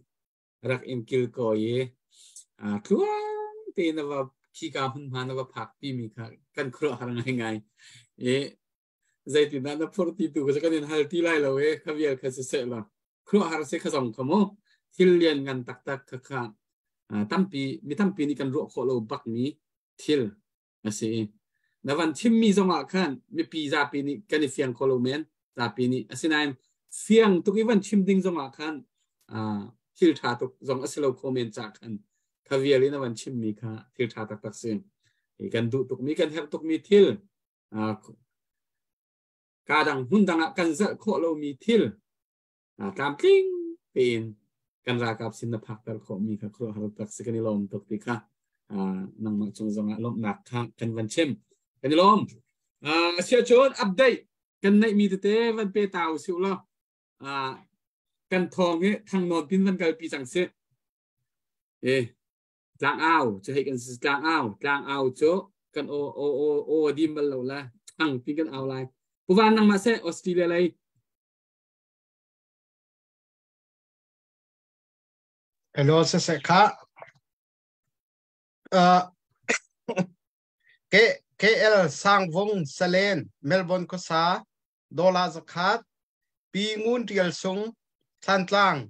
rak in kilkawi i tluang tein na va khika hmunhma na va phak timi kha kan khuaruahhar ngaingai. I zeitindah na phurh ti tu kha kan in hal ti lai lo e kha vial kha siseh law khuaruahhar si kha zong kha mu thil lian ngan taktak kha kha tampi mi tampi nih kan ruah khawh lo bak mi thil a si na van chimmi zong ah khan mipi zapi nih kan i fiang kho lo men zapi nih asinain fiang tuk i van chim ding zong ah khan thil tha tuk zong a si lo kho men ca khan kha vial in a van chimmi kha thil tha taktak si kan duh tukmi kan herh tukmi thil Ka dang hmun dang ah kan zalh khawh lomi thil tlamtling tein kan ralkap sin na phakter khawhmi kha khuaruahhar tak si kan i lawm tuk ti kha nangmah cung zongah lawmhnak kha kan van chim. Kan i lawm. Asiahcun update kan neihmi tete van pe ta usih law kan thawng hi thangnawn pin van kalpi cang sih. E Tlang au cu hei kan si tlang au tlang au cu kan o o o o dim bal lo la thang pi kan au lai. Puvan nangmah seh Australia lei. Hello se kha K KL Sangvung Salen Melbourne khuasa Dollar zakhat Pi Ngun Tial Sung Thlantlang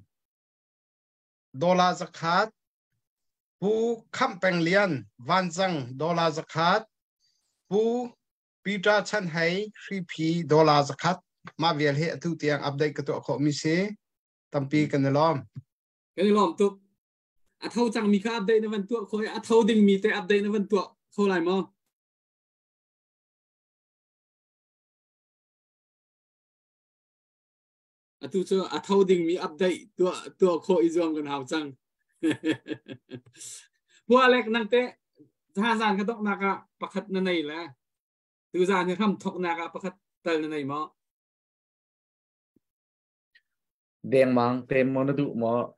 Dollar zakhat Pu Khamh Peng Lian Vanzang Dollar zakhat Pu Peter Chan Hei Hriphi Dollar zakhat mah vial hi atu tiang update ka tuah khawh mi si tampi kan i lawm. Kan i lawm tuk. A tho cang mi kha update na van tuah kho i a tho ding mi te update na van tuah kho lai maw? Atu cu a tho ding mi update tuah tuah khawh i zuam kan hau cang. Pua lek nang te zan ka dok nak ah pakhat na nei le tu zan hi hram thok nak ah pakhat tal na nei maw? Dengmang te mo na duh maw?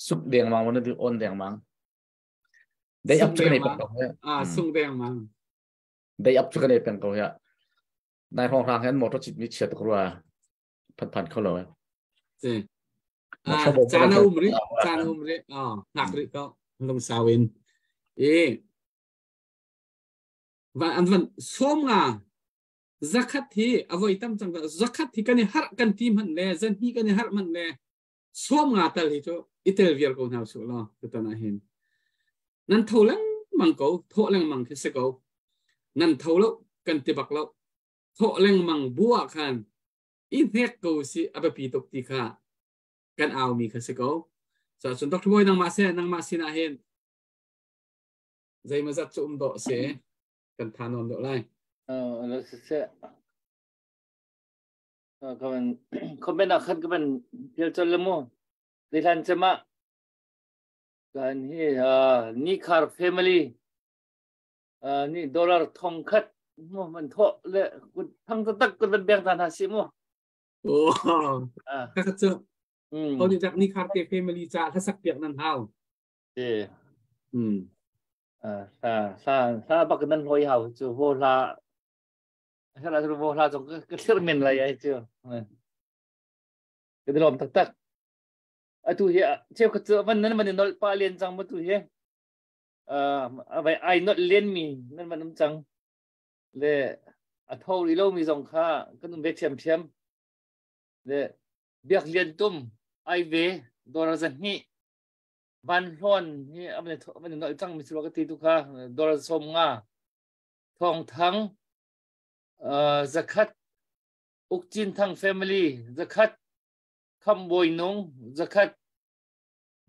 Suk dengmang mo na duh on dengmang. Dei up chu ka nei peng ko he. Ah, sung dengmang. Dei up chu ka nei peng ko ya. Nai hong rang hen motor chit mi chia tuk rua. Phan phan kho lo eh. Si. Ah, caan um ri, caan um ri. Ah, ngak ri ko. Lung sawin. E. Van an van som nga zakhat hi avoi tam cang zakhat hi kan i har kan ti man le zan hi kan i har man le som nga tal hi cu i tel viar ko hna su law tutan ah hin nan tho lengmang ko thawh lengmang khi si ko nan tho lo kan ti bak lo thawh lengmang bu ah khan i hnek ko si a biapi tuk ti kha kan au mi kha si ko so cun Dr. Boy nangmah se nangmah sin ah hin zeimazat cu um dawh si kan tha nawn dawh lai Uh, se ka van comment ah khan ka van pial chol le mu lihlan chema kan hi ni khar family ni dollar thong khat mu man tho le thang tak kun van beng tan ha si mu oh ka ka chu ko ni jak ni khar te family cha hlasak piak nan hau te sa sa sa bak nan hoi hau chu vo la sa la vo la zong ka thlir men lai ai chu ka lom tak tak atu hi cheu ka chu van nan man nol pa len chang ma tu hi a vai ai not len mi nan man um chang le a tho ri lo mi zong kha kan um ve thiam thiam le biak lian tum ai ve dora zan hi van hlawn hi aman nol cang mi ka ti tu kha dor som nga thong thang zakhat ukchin thang family zakhat kham boi nung zakhat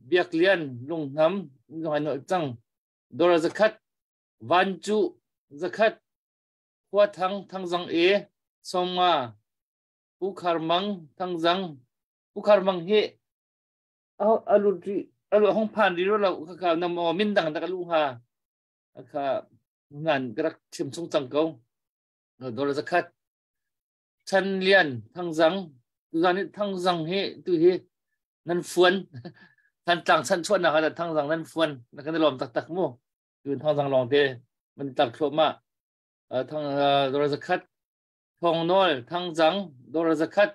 biak lian lungnam ngai nol cang dor zakhat van chu zakhat khua thang thang zang e som nga u khar mang thang zang u khar mang hi alu alu hong phan ri ro lo kha kha nam o min dang da ka lu ha kha ngan ka rak chim chung cang ko dollar zakhat chan lian thang zang tu zan ni thang zang hi tu hi nan fuan than tlang chan chuan na kha thang zang nan fuan na kan lom tak tak mu tu thang zang long te man tak thlo ma thang dollar zakhat thong nol thang zang dollar zakhat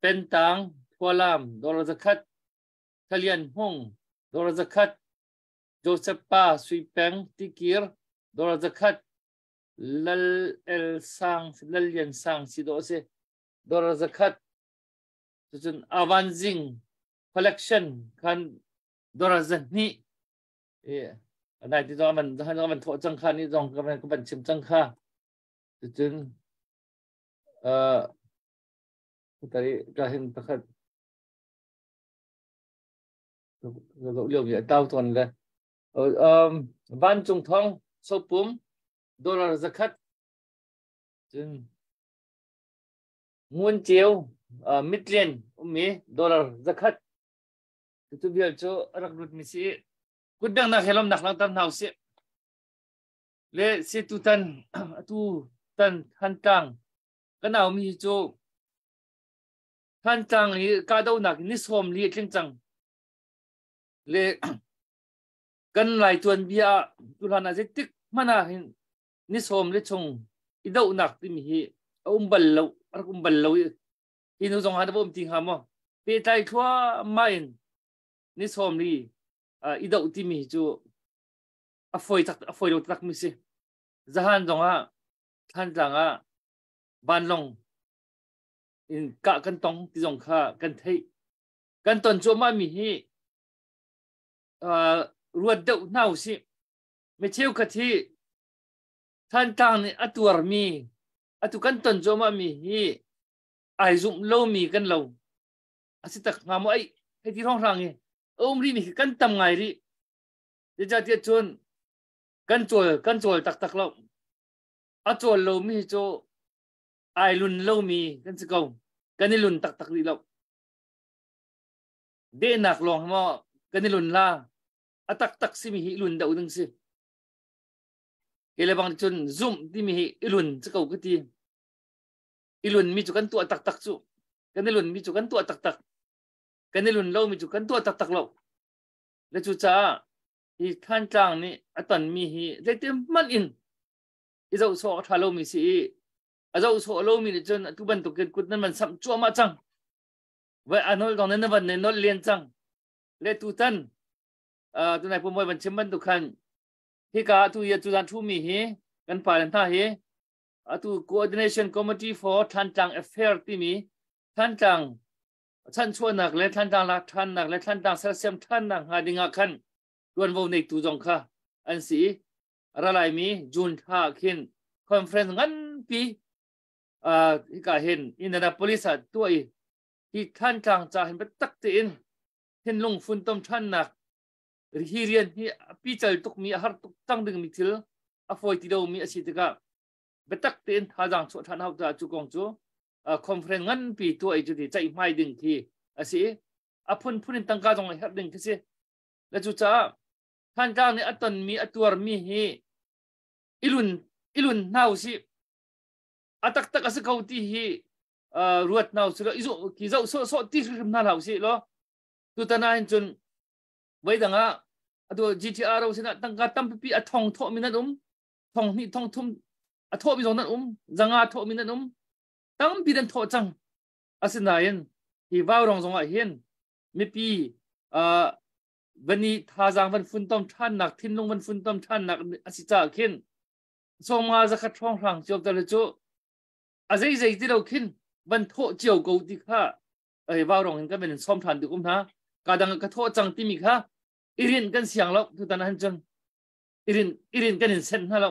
Pentang, Thualam, dollar zakhat, Thalian Hung, dollar zakhat, Joseph Pa, Sui Peng, Tikir, dollar zakhat, Lal El Sang, Lal Lian Sang si do si, dollar zakhat, cun Avanzing Collection khan dollar zahnih e nai ti zong man zong man thawh cang kha ni zong ka ban ka ban chim cang kha cun Tari ka hin pakhat ka zoh lio mi a tau tawn le vancung thong sopum dollar zakhat cun ngun ceu mitlian ummi dollar zakhat cu vial cu a rak lut mi si kutbeng nak he lomnak langter hna usih le si tu tan atu tan Thantlang Kan aumi cu Thantlang i kahdohnak ni 40 a tling cang. Le kan Lai tuanbia ah tuhlan ah zeitik hmanh ah hin ni sawm le chung i dohnak timi hi a um bal lo, a rak um bal lo i hi nu zong ah na va um ti hnga maw? Pehtlai thluahmah in. Ni 40 i doh timi cu a foi tak a foi lo tak mi si. Zahan zong ah Thantlang ah vanlawng in kah kan tong ti zong kha kan theih. Kan ton cuahmah mi hi ruat deuh hna usih. Mi cheukhat hi Thantlang nih a tuarmi atu kan ton cuahmah mi hi ai zumh lomi kan lo. A si tak hnga maw ai hei ti hrawnghrang hi a um rih mi khi kan tam ngai rih. Zeicahtiah cun kan cawl kan cawl taktak lo. A cawl lomi cu ai lun lomi kan si ko. Kan i lun taktak rih lo. Dehnak lawng maw kan i lun la. A taktak simi hi i lun deuh ding si. Hi le bang cun zumh timi hi i lun si ko ka ti. I lun mi cu kan tuah taktak cu. Kan i lun mi cu kan tuah taktak. Kan i lun lo mi cu kan tuah taktak lo. Le cucaah hi Thantlang nih a tonmi hi zeitin hmanh in i zoh sawh a ṭha lomi si i a zoh sawh lomi nih cun atu bantukin kut nan van samh cuahmah cang. Vai a nol dong nan van ne nol len cang. Le tutan tunai pu Mawi van chim bantuk khan hika atu hi tu zan ṭhumi hi kan pa le hna hi atu Coordination Committee for Thantlang Affair timi Thantlang chanchuahnak le Thantlang lak ṭhannak le Thantlang sersiam ṭhannak hnga ding ah khan ṭuanvo neitu zong kha an si i ralaimi June thla khin conference nganpi hika hin Indianapolis ah tuah i hi Thantlang ca hin biatak tein thinlung funtom ṭhannak hi rian hi a pical tukmi a har tuk cang dingmi thil a fawi ti lomi a si tikah biatak tein thazaang chuah ṭhan hau caah cu kong cu conference nganpi tuah i cuti ceihmai ding khi a si i a phunphun in tangka zong a herh ding khi si. Le cucaah Thantlang nih a tonmi a tuarmi hi ilun ilun hna usih a taktak a si ko ti hi ruat hna usih law i zoh sawhsawh ti hrimhrim hna hlah usih law tutan ah hin cun voidang ah atu GTR sinah tangka tampi a thong thawhmi nan um thong hnih thong thum a thawhmi zong nan um zanga thawhmi nan um tampi nan thawh cang asinain hi vaurong zong ah hin mipi vani thazaang van funtom ṭhannak thinlung van funtom ṭhannak a si caah khin sawmnga zakhat hrawnghrang cio tal cu a zeizei ti lo khin van thawh cio ko ti kha ai vaurong in kan van in sawm ṭhan duh um hna ka dang ka thawh cang timi kha irin kan siang lo tutan han cun irin irin kan in sen hna lo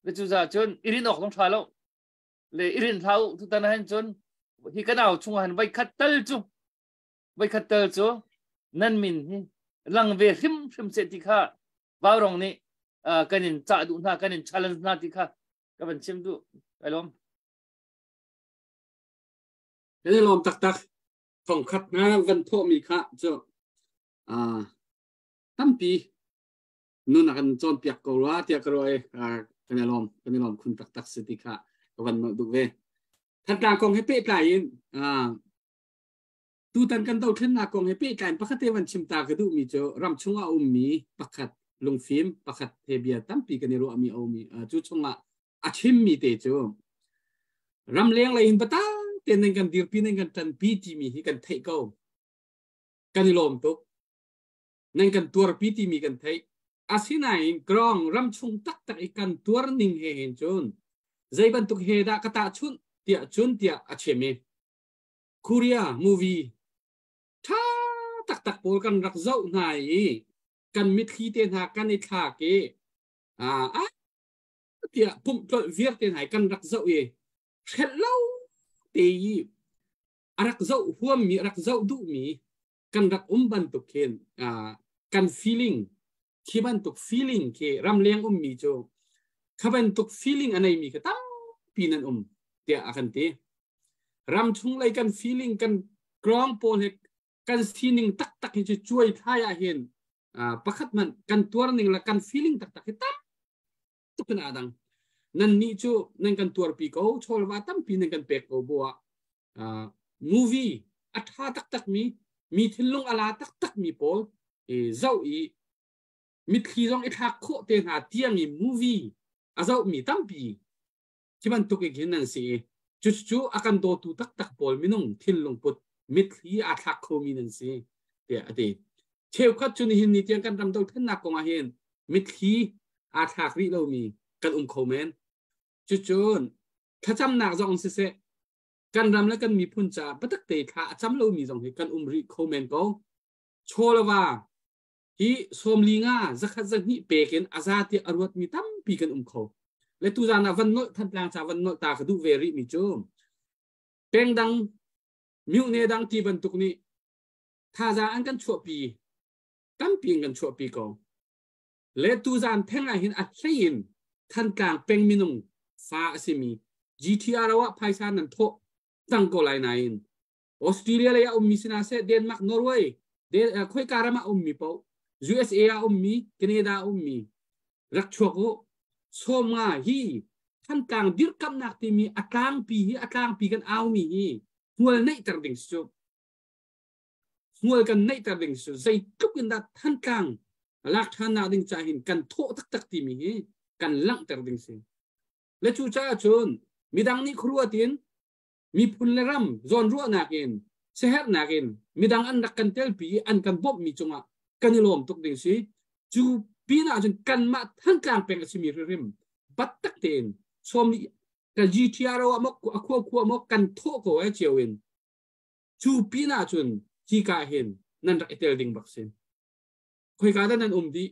le cu za cun irin awk zong ṭha lo le irin hlau tutan han cun hi kan au chung han vai khat tal cu vai khat tal cu nan min hi lang ve hrim hrim se ti kha vaurong nih kan in cah duh hna kan in challenge hna ti kha ka van chim duh kai lawm. Kan i lawm taktak. Thongkhat hna van thawhmi kha cu tampi nun a kan cawnpiak ko rua tiah ka ruah i kan i lawm kan i lawm khun taktak si ti kha ka van nolh duh ve. Thantlang kong he pehtlai in tutan kan dothlennak kong he pehtlai in pakhat te van chim ta ka duhmi cu ram chungah a ummi pakhat lungfim pakhat he bia tampi kan i ruahmi a um i cu chungah a chimmi te cu ramleng lei in batang te nan kan dirpi nan kan ṭanpi timi hi kan theih ko kan i lawm tuk nan kan tuarpi timi kan theih asinain grong ramchung taktak i kan tuar ning he hin cun zei bantuk he dah ka tahchunh tiah cun tiah a chim i Korea movie ṭha taktak pawl kan rak zoh hna i kan mitthli te hna kan i thlak i a tiah pumh tlolh viar te hna i kan rak zoh i hrelh lo te i a rak zoh huammi a rak zoh duhmi kan rak um bantuk khin kan feeling khi bantuk feeling khi ramleng ummi cu kha bantuk feeling a neimi kha tampi nan um tiah a kan ti. Ram chung lei kan feeling kan ground pawl he kan sining taktak hi cu cuai thlai ah hin pakhat hmanh kan tuar ning le kan feeling taktak hi tam tuk in aa dang. Nan nih cu nan kan tuarpi ko chawlva tampi nan kan pek ko bu ah movie a ṭha taktak mi mi thinlung a la taktak mi pawl zoh i mitthli zong i thlak khawh te hna tiang i movie a zoh mi tampi khi bantuk in khin nan si i cucu a kan dawtu taktak pawl minung thinlung put mitthli aa thlak khomi nan si tiah a ti. Cheukhat cu nihin ni tiang kan ram dothlennak kong ah hin mitthli aa thlak rih lomi kan um kho men. Cucun thlacamnak zong siseh kan ram le kan miphun caah biatak te thla a cam lomi zong hi kan um rih kho men ko. Chawlava hi sawmli nga zakhat zahnih pek in a za tiah a ruatmi tampi kan um kho. Le tuzaan ah van nolh Thantlang ca van nolh ta ka duh ve rihmi cu pengdang myone dang ti bantuk nih thazaang an kan chuahpi tampi in kan chuahpi ko. Le tuzaan theng ah hin a hlei in Thantlang peng minung fa a simi GTRO ah phaisa nan thawh cang ko lai nain Australia lei ah ummi sina seh Denmark, Norway, khoika ram ah ummi paoh USA ah ummi, Canada ah ummi rak chuak u. Sawmnga hi Thantlang dirkamnak timi a tlangpi hi a tlangpi kan aumi hi hmual neihter ding si cu. Hmual kan neihter ding si cu. Zeitluk in dah Thantlang lak ṭhannak ding ca hin kan thawh taktak timi hi kan langhter ding si. Le cu caah cun midang nih khuaruat in miphun le ram zawnruahnak in siaherhnak in midang an rak kan telpi i an kan bawmhmi cungah kan i lawm tuk ding si. Cu pinah cun kanmah Thantlang peng a simi hrimhrim battak tein sawm ka GTRO ah maw a khua khua maw kan thawh ko ai cio in cu pinah cun hi ka hin nan rak i tel ding bak si. Khoika dah nan um dih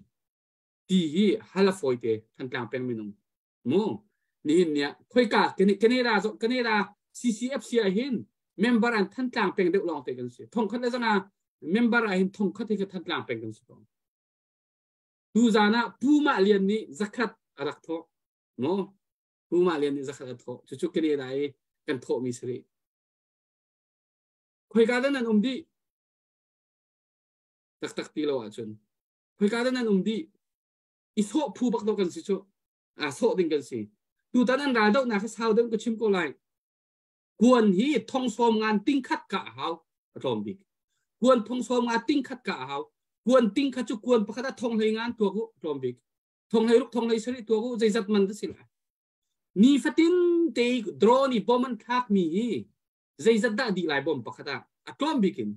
ti hi hal a fawi te Thantlang peng minung mu nihin ni ah khoika Canada Canada CCFC ah hin member an Thantlang peng deuh lawng te kan si. Thongkhat le zanga member ah hin thongkhat hi ka Thantlang peng kan si ko. Tu zan ah Pu Mah Lian nih zakhat a rak thawh mu Pu Mah Lian nih zakhat a thawh. Cucu Canada i kan thawhmi si rih. Khoika dah nan um dih taktak ti lo ahcun khoika dah nan um dih i sawh phu bak dawh kan si cu aa sawh ding kan si. Tutan an ral dohnak hi sau deuh ka chim ko lai. Kuan hi thong sawm ngan ting khat ka hau a tlawm bik. Kuan thong sawm nga ting khat ka hau. Kuan ting khat cu kuan pakhat ah thong hlei ngan tuak u tlawm bik. Thong hlei ruk thong hlei sarih tuak u zeizat man da si lai. Ni fatin te drone i bom an thlak mi hi zeizat dah dih lai bom pakhat ah a tlawm bik in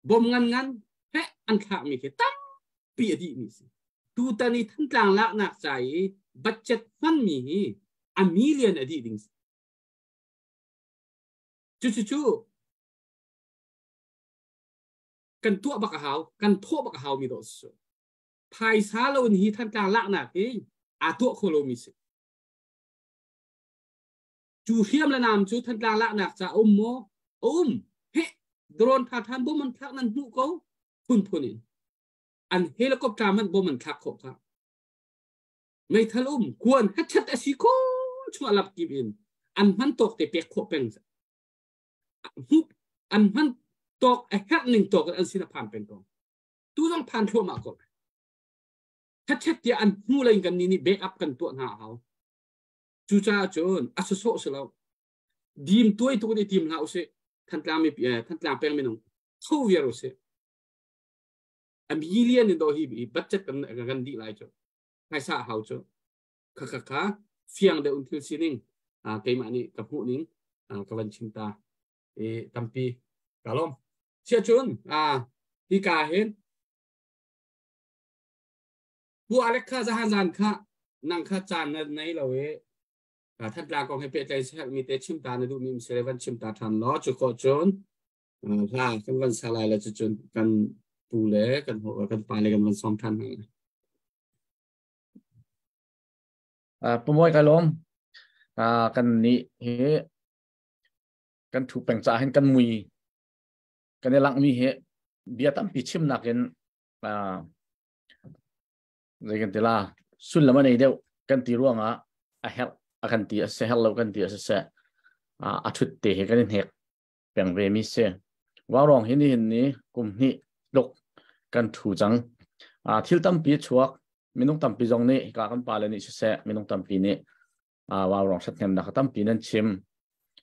bom ngan ngan he an thlak mi khi tampi a dih mi si. Tutan i Thantlang laknak ca i budget hman mi hi a million a dih ding si. Cucu kan tuah bak a hau, kan thawh bak a hau mi dawh si. Phaisa lo in hi Thantlang laknak hi aa tuah kho lo mi si. Cu hriam le nam cu Thantlang laknak ca um maw? A um. Heh, drone tha than bom an thlak nan hmuh ko phunphun in. An helicopter man bom an thlak khawh kha. Meithal um kuan hachat a si ko chung alap kip in an hman tawk te pek khawh peng. Hmuh an hman tawk a herh ning tawk an sin a phan peng ko. Tu zong phan thluahmah ko. Hachat tiah an hmu lei kan ni nih backup kan tuah hna a hau. Cucaah cun a sawsawh si lo. Dim tuai tuk in i tim hlah usih. Thantlang mipi Thantlang peng minung tho viar usih. A million in do hi budget kan kan dih lai cu. Phaisa hau cu. Kha kha kha fiang deuh in thil sining keimah nih ka hmuh ning ka van chim ta. I tampi ka lawm. Sia cun hi ka hin Pu Alec kha zahan zan kha nang kha caan na nei lo i Thantlang kong he pehtlai herhmi te chim ta na duhmi um sile van chim ta ṭhan law cu khawh cun hla kan van sa lai le cucun kan pu le kan kan pa le kan van sawm ṭhan hna lai. Pamuai ka lawm. Kan nih hi kan thu peng ca hin kan mui kan i langmi hi bia tampi chimnak in zei kan ti la sullam a nei deuh kan ti ruangah a herh a kan ti a si herh lo kan ti a si seh a thut te hi kan i hnek peng ve mi si Vaurawng hi nihin ni kum hnih tluk kan thu cang. Thil tampi chuak minung tampi zong nih hika kan pale nih siseh minung tampi nih Vaurawng ṭhathnemnak tampi nan chim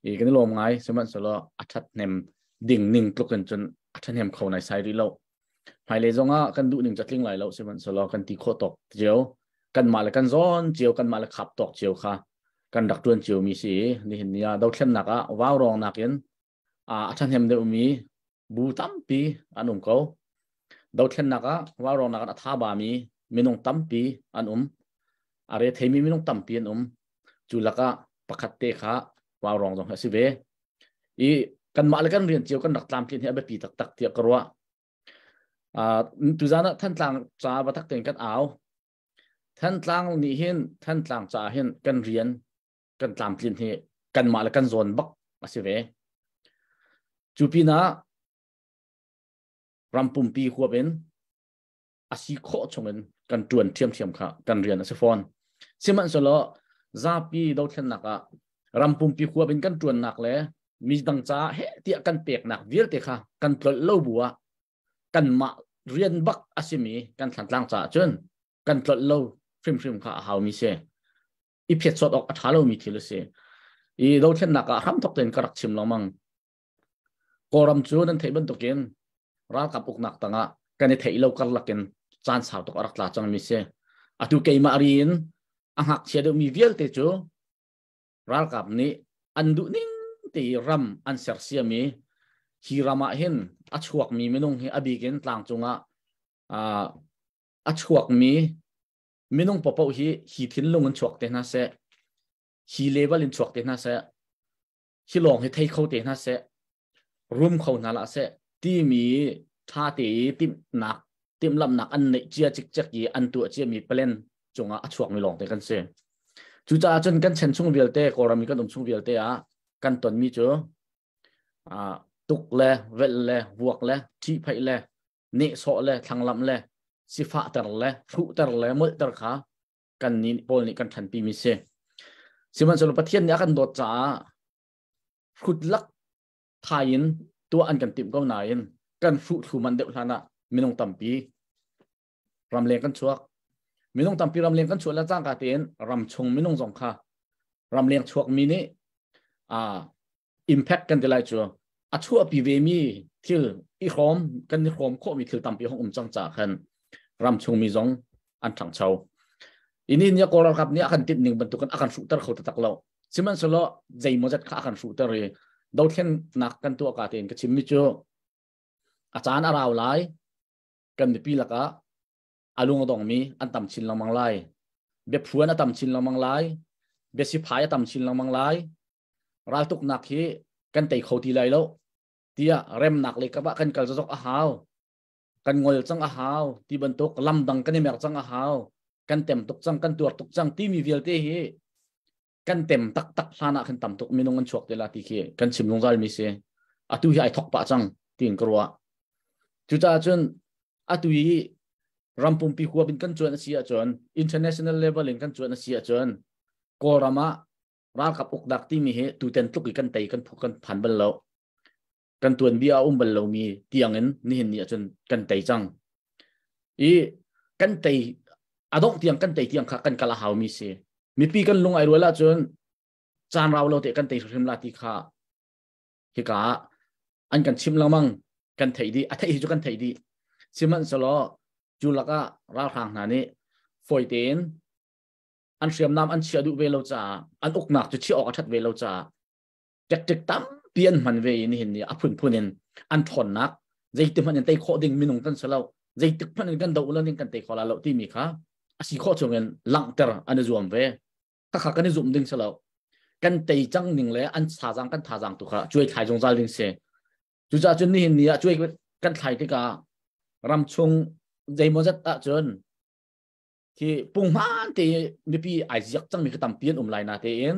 i kan i lawm ngai. Sihmanhsehlaw a ṭhathnem ding ning tluk in cun a ṭhahnem kho nai sai rih lo. Hmailei zongah kan duh ning catling lai lo, sihmanhsehlaw kan ti khawh tawk cio, kanmah le kan zawn cio, kanmah le khap tawk cio kha kan rak ṭuan cio mi si i nihin ni ah dothlennak ah Vaurawng nakin a ṭhahnem deuhmi. Bu tampi an um ko. Dothlennak ah ralrawnak ah a tha bami minung tampi an um. A re theimi minung tampi an um. Cu lakah pakhat te kha ralrawng zong a si ve. I kanmah le kan rian cio kan rak tlamtlin hi a biapi taktak tiah ka ruah. Tuzan ah Thantlang ca va tak tein kan au. Thantlang nih hin Thantlang ca hin kan rian kan tlamtlin hi kanmah le kan zawn bak a si ve. Cu pinah ram pumpi huap in a si khawh chungin kan ṭuan ṭhiamṭhiam kha kan rian a si fawn. Sihmanhsehlaw zapi dothlennak ah ram pumpi huap in kan ṭuannak le mi dang caah heh tiah kan peknak vialte kha kan tlolh lo bu ah kanmah rian bak a simi kan Thlantlang caah cun kan tlolh lo hrimhrim kha a haumi si. I phiat sawt awk a ṭha lomi thil a si. I dothlennak ah hramthok tein ka rak chim lengmang. Kawlram cu nan theih bantukin ralkap uknak tangah kan i theih lo karlak in caan sau tuk a rak tla cangmi si. Atu keimah ri in a ngakchia deuhmi vialte cu ralkap nih an duh ning te i ram an sersiam i hi ram ah hin a chuakmi minung hi a bik in tlangcung ah a chuakmi minung paohpaoh hi hi thinlung in chuak te hna seh, hi level in chuak te hna seh, hi lawng hi thei kho te hna seh, rum kho hna lah seh timi ṭha te i timhnak timhlamhnak an neih cia cikcek i an tuah ciami plan cungah a chuakmi lawng te kan si. Cucaah cun kan chan chung vialte Kawlram i kan um chung vialte ah kan tonmi cu tuk le velh le vuak le ṭhihphaih le nehsawh le thlanglamh le sifahter le hruhter le molhter kha kan nih pawl nih kan ṭhanpi mi si. Sihmanhsehlaw Pathian nih a kan dawt caah hrut lak thai in tuah an kan timh ko nain kan hruh thlu man deuh hlan ah minung tampi ramleng kan chuak. Minung tampi ramleng kan chuah le cangka tein ramchung minung zong kha ramleng chuak mi nih impact kan ti lai cu a chuahpi ve mi thil i hrawm kan i hrawm khawhmi thil tampi hong um cang caah khan ramchung mi zong an ṭhangcho. Ini nih Kawl ralkap nih a kan tinh ning bantukin a kan hruhter kho taktak lo. Sihmanhsehlaw zeimawzat kha a kan hruhter i dothlennak kan tuah ka tein ka chimmi cu a caan a rau lai, kan mipi lakah a lung a dongmi an tam chin lengmang lai. Biaphuan a tam chin lengmang lai. Biasiphai a tam chin lengmang lai. Raltuknak hi kan tei kho ti lai lo tiah remnak lei kap ah kan kal zok a hau. Kan ngol cang a hau ti bantuk lam dang kan i mer cang a hau. Kan tem tuk cang, kan tuar tuk cang timi vialte hi kan tem taktak hlan ah khan tam tuk minung an chuak te la ti khi kan chim zungzal mi si. Atu hi ai thok pah cang tiin ka ruah. Cucaah cun atu i ram pumpi huap in kan cuan a si ahcun international level in kan cuan a si ahcun Kawlram ah ralkap uknak timi hi tuten tluk i kan tei kan phu kan phan bal lo. Kan tuanbia a um bal lomi tiang in nihin ni ahcun kan tei cang. I kan tei a dongh tiang kan tei tiang kha kan kal a haumi si. Mipi kan lung ai rual ahcun caan rau lo te kan tei hrim la ti kha hika ah an kan chim lengmang kan theih dih a theih hi cu kan theih dih sihmanhsehlaw cu lakah ralhrang hna nih fawi tein an hriamnam an chiah duh ve lo caah an uknak cu chiah awk a ṭhat ve lo caah tactic tampi an hman ve i nihin ni a phunphun in an ṭhawnnak zeitik hmanh in tei khawh ding minung kan si lo zeitik hmanh in kan doh lo ding kan tei kho la lo timi kha a si khawh chungin langhter an i zuam ve khakha kan i zumh ding si lo kan tei cang ning le an thazang kan thazang tu kha cuai thlai zungzal ding si cucaah cun nihin ni ah cuai kan thlai tikah ramchung zeimawzat ahcun khi punghman te mipi ai ziak cangmi khi tampi an um lai na tein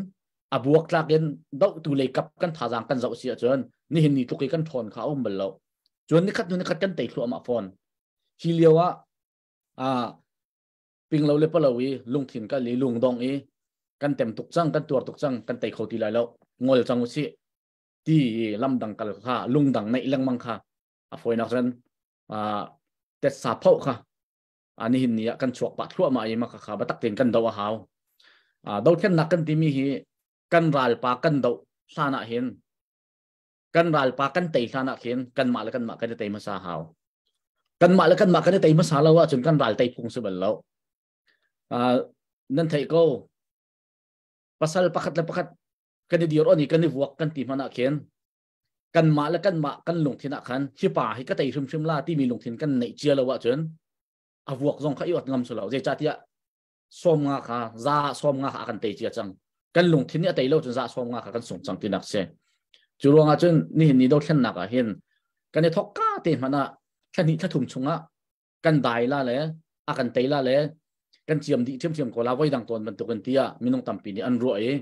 a buak tlak in dohtu lei kap kan thazang kan zoh si ahcun nihin ni tluk i kan ṭhawn kha a um bal lo cun nikhat hnu nikhat kan tei thluahmah fawn hi lio ah ping lo le palo i lungthin kal i lungdong i kan tem tuk cang kan tuar tuk cang kan tei kho ti lai lo ngol cang usih ti lamdang kal kha lungdang neih lengmang kha a fawinak cun tetsa phoh kha nihin ni ah kan chuak pah thluahmah i maka kha batak tein kan do a hau dothlennak kan timi hi kan ralpa kan do hlan ah hin kan ralpa kan tei hlan ah khin kanmah le kanmah kan i tei hmasa hau kanmah le kanmah kan i tei hmasa lo ahcun kan ral tei phung si bal lo nan theih ko pasal pakhat le pakhat kan i dir on i kan i vuak kan ti hmanh ah khin. Kan mah le kan mah kan lungthin ah khan hi pa hi ka tei hrimhrim la timi lungthin kan neih cia lo ahcun a vuak zong kha i ot ngam su lo. Zeicahtiah som nga kha za som nga kha a kan tei cia cang. Kan lungthin nih a tei lo cun za som nga kha kan sung cang tinak si. Cu ruangah cun nihin ni dothlennak ah hin kan i thok ka te hmanh ah thla hnih thla thum chungah kan dai la le a kan tei la le kan ciam dih ṭhiamṭhiam ko la voi dang tawn bantukin tiah minung tampi nih an ruah i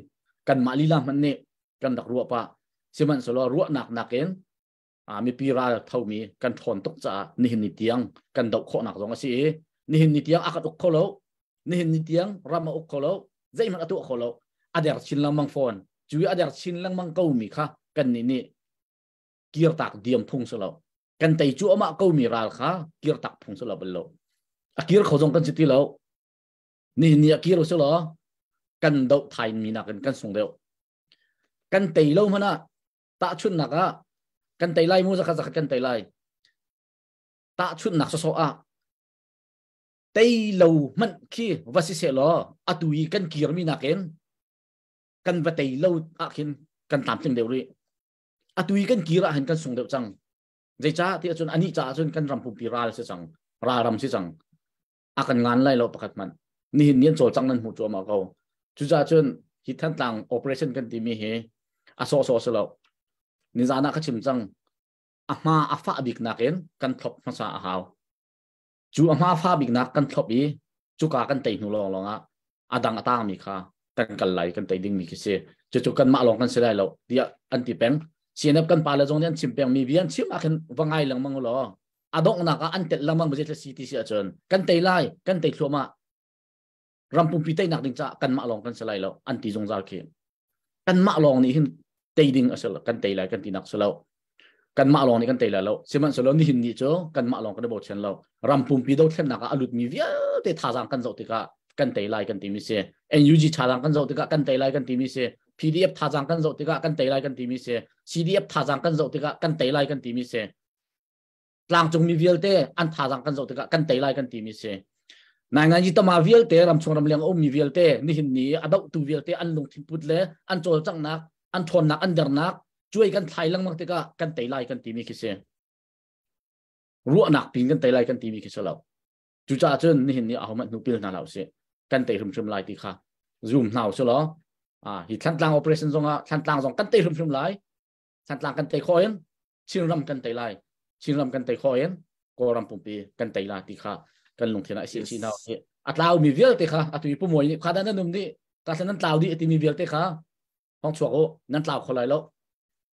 kanmah lila hmanh nih kan rak ruah pah. Sihmanhsehlaw ruahnak nakin mipi ral thomi kan ṭhawn tuk caah nihin ni tiang kan doh khawhnak zong a si i nihin ni tiang a kan uk kho lo, nihin ni tiang ram a uk kho lo, zeihmanh a tuah kho lo, a der chin lengmang fawn. Cu i a der chin lengmang ko mi kha kan nih nih kirtak diam phung si lo. Kan tei cu amah ko mi ral kha kirtak phung si lo bal lo. A kir kho zong kan si ti lo. Nihin ni a kir si lo kan doh thai mi nakin kan sung deuh. Kan tei lo hmanh ah tahchunhnak ah kan tei lai mu zakhat zakhat kan tei lai. Tahchunhnak sawsawh ah tei lo hmanh khi va si seh law atu i kan kirmi nakin kan va tei lo ah khin kan tlamtling deuh rih. Atu i kan kir ah hin kan sung deuh cang. Zeicah ti ahcun anih caah cun kan ram pumpi ral si cang, ral ram si cang. A kan ngan lai lo pakhat hmanh. Nihin ni an cawlcang nan hmuh cuahmah ko. Cucaah cun hi Thantlang operation kan timi hi a sawhsawh si lo. Nizan ah ka chim cang. A hma a fah bik nakin kan thlop hmasa a hau. Cu a hma fah bik nak kan thlop i cuka kan tei hnu lawng lawng ah a dang a tangmi kha kan kal lai, kan tei dingmi khi si. Cucu kanmah lawng kan si lai lo tiah an ti peng. CNF kan pa le zong nih an chim peng mi bia an chim ah khin va ngai lengmang u law a donghnak ah an telh lengmang bu si ti si ahcun kan tei lai, kan tei thluahmah. Ram pumpi teinak ding caah kanmah lawng kan si lai lo an ti zungzal khi. Kanmah lawng nih hin tei ding a si lo, kan tei lai kan tinak si lo. Kanmah lawng nih kan tei lai lo. Sihmanhsehlaw nihin ni cu kanmah lawng kan i bochan lo. Ram pumpi dothlennak ah a lutmi vialte thazaang kan zoh tikah kan tei lai kan timi si. NUG thazaang kan zoh tikah kan tei lai kan timi si. PDF thazaang kan zoh tikah kan tei lai kan timi si. CDF thazaang kan zoh tikah kan tei lai kan timi si. Tlangcung mi vialte an thazaang kan zoh tikah kan tei lai kan timi si. Nainganji tama vialte ramchung ramleng a ummi vialte nihin ni a dohtu vialte an lungthin put le an cawlcanghnak an ṭhawnnak an dernak cuai kan thlai lengmang tikah kan tei lai kan timi khi si. Ruahnak pin kan tei lai kan timi khi si lo. Cucaah cun nihin ni ahohmanh hnu pil hna hlah usih. Kan tei hrimhrim lai ti kha zoom hna usih law hi Thlantlang operation zongah Thlantlang zong kan tei hrimhrim lai. Thlantlang kan tei khawh in Chinram kan tei lai. Chinram kan tei khawh in Kawlram pumpi kan tei la ti kha kan lungthin ah si si na a tlau mi vialte kha atu i pumoi nih kha dan nan um dih ka nan tlau dih timi vialte kha hong chuak u nan tlau kho lai lo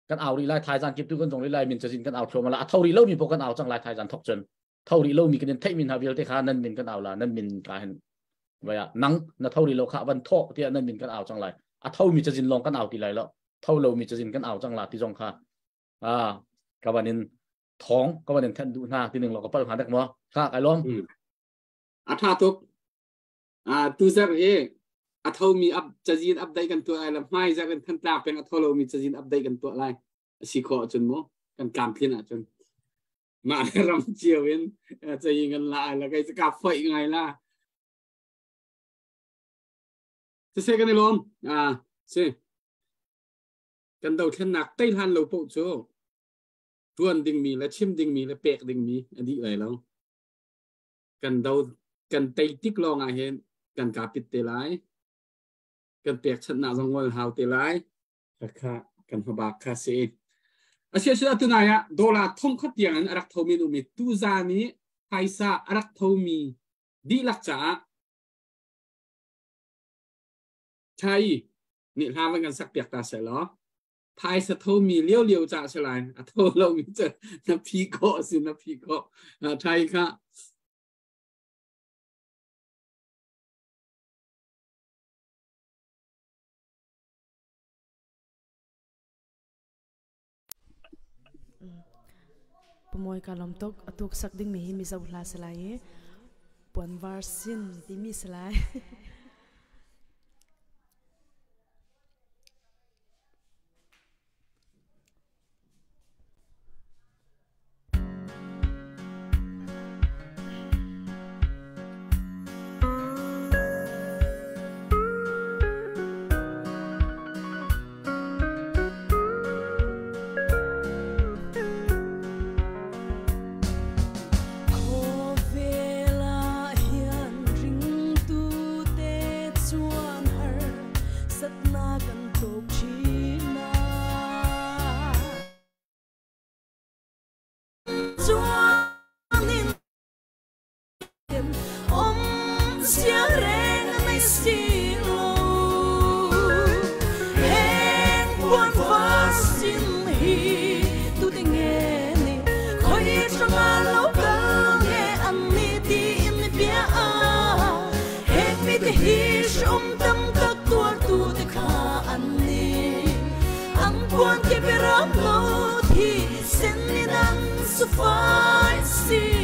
kan au rih lai thaizan kip tu kan zong rih lai min cazin kan au thluam la a tho rih lo mi po kan au cang lai thaizan thok cun tho rih lo mi kan in theih min ha vialte kha nan min kan au la nan min ka hin vaya nang na tho rih lo kha van tho tiah nan min kan au cang lai a tho mi cazin long kan au ti lai lo tho lo mi cazin kan au cang la ti zong kha a ka van in thong ka van in then duh hna ti ning lo ka pal hna dek mo kha kai lom a tha tuk a tu zar hi a tho mi up cazin update kan tuah lai la hmai zar in Thantlang peng a tho lo mi cazin update kan tuah lai a si kho ahcun mu kan tlam thlin ahcun mah le ram cio in cazin kan la la kai ka foi ngai la se kan i lawm a si kan dothlennak tei hlan lo poh cu tuan dingmi le chim dingmi le pek dingmi a dih lai lo. Kan do kan tei tik lawng ah hin kan kapit te lai. Kan pekchanhnak zong ngol hau te lai. Kha kan hmabak kha si. Asia sila tunai ah dollar thong khat tiang in a rak thomi an um i tuzan i phaisa a rak thomi dihlak caah Thai nih hla van kan sak piak ta seh law phaisa thomi lio lio ca si lai a tho lomi cu na phi khawh si na phi khawh thai kha Pamuai ka lawm tuk. Atuk sak dingmi hi Mizo hla si lai i puanvar sin timi si lai. beram no thi sen ni nan su fai si.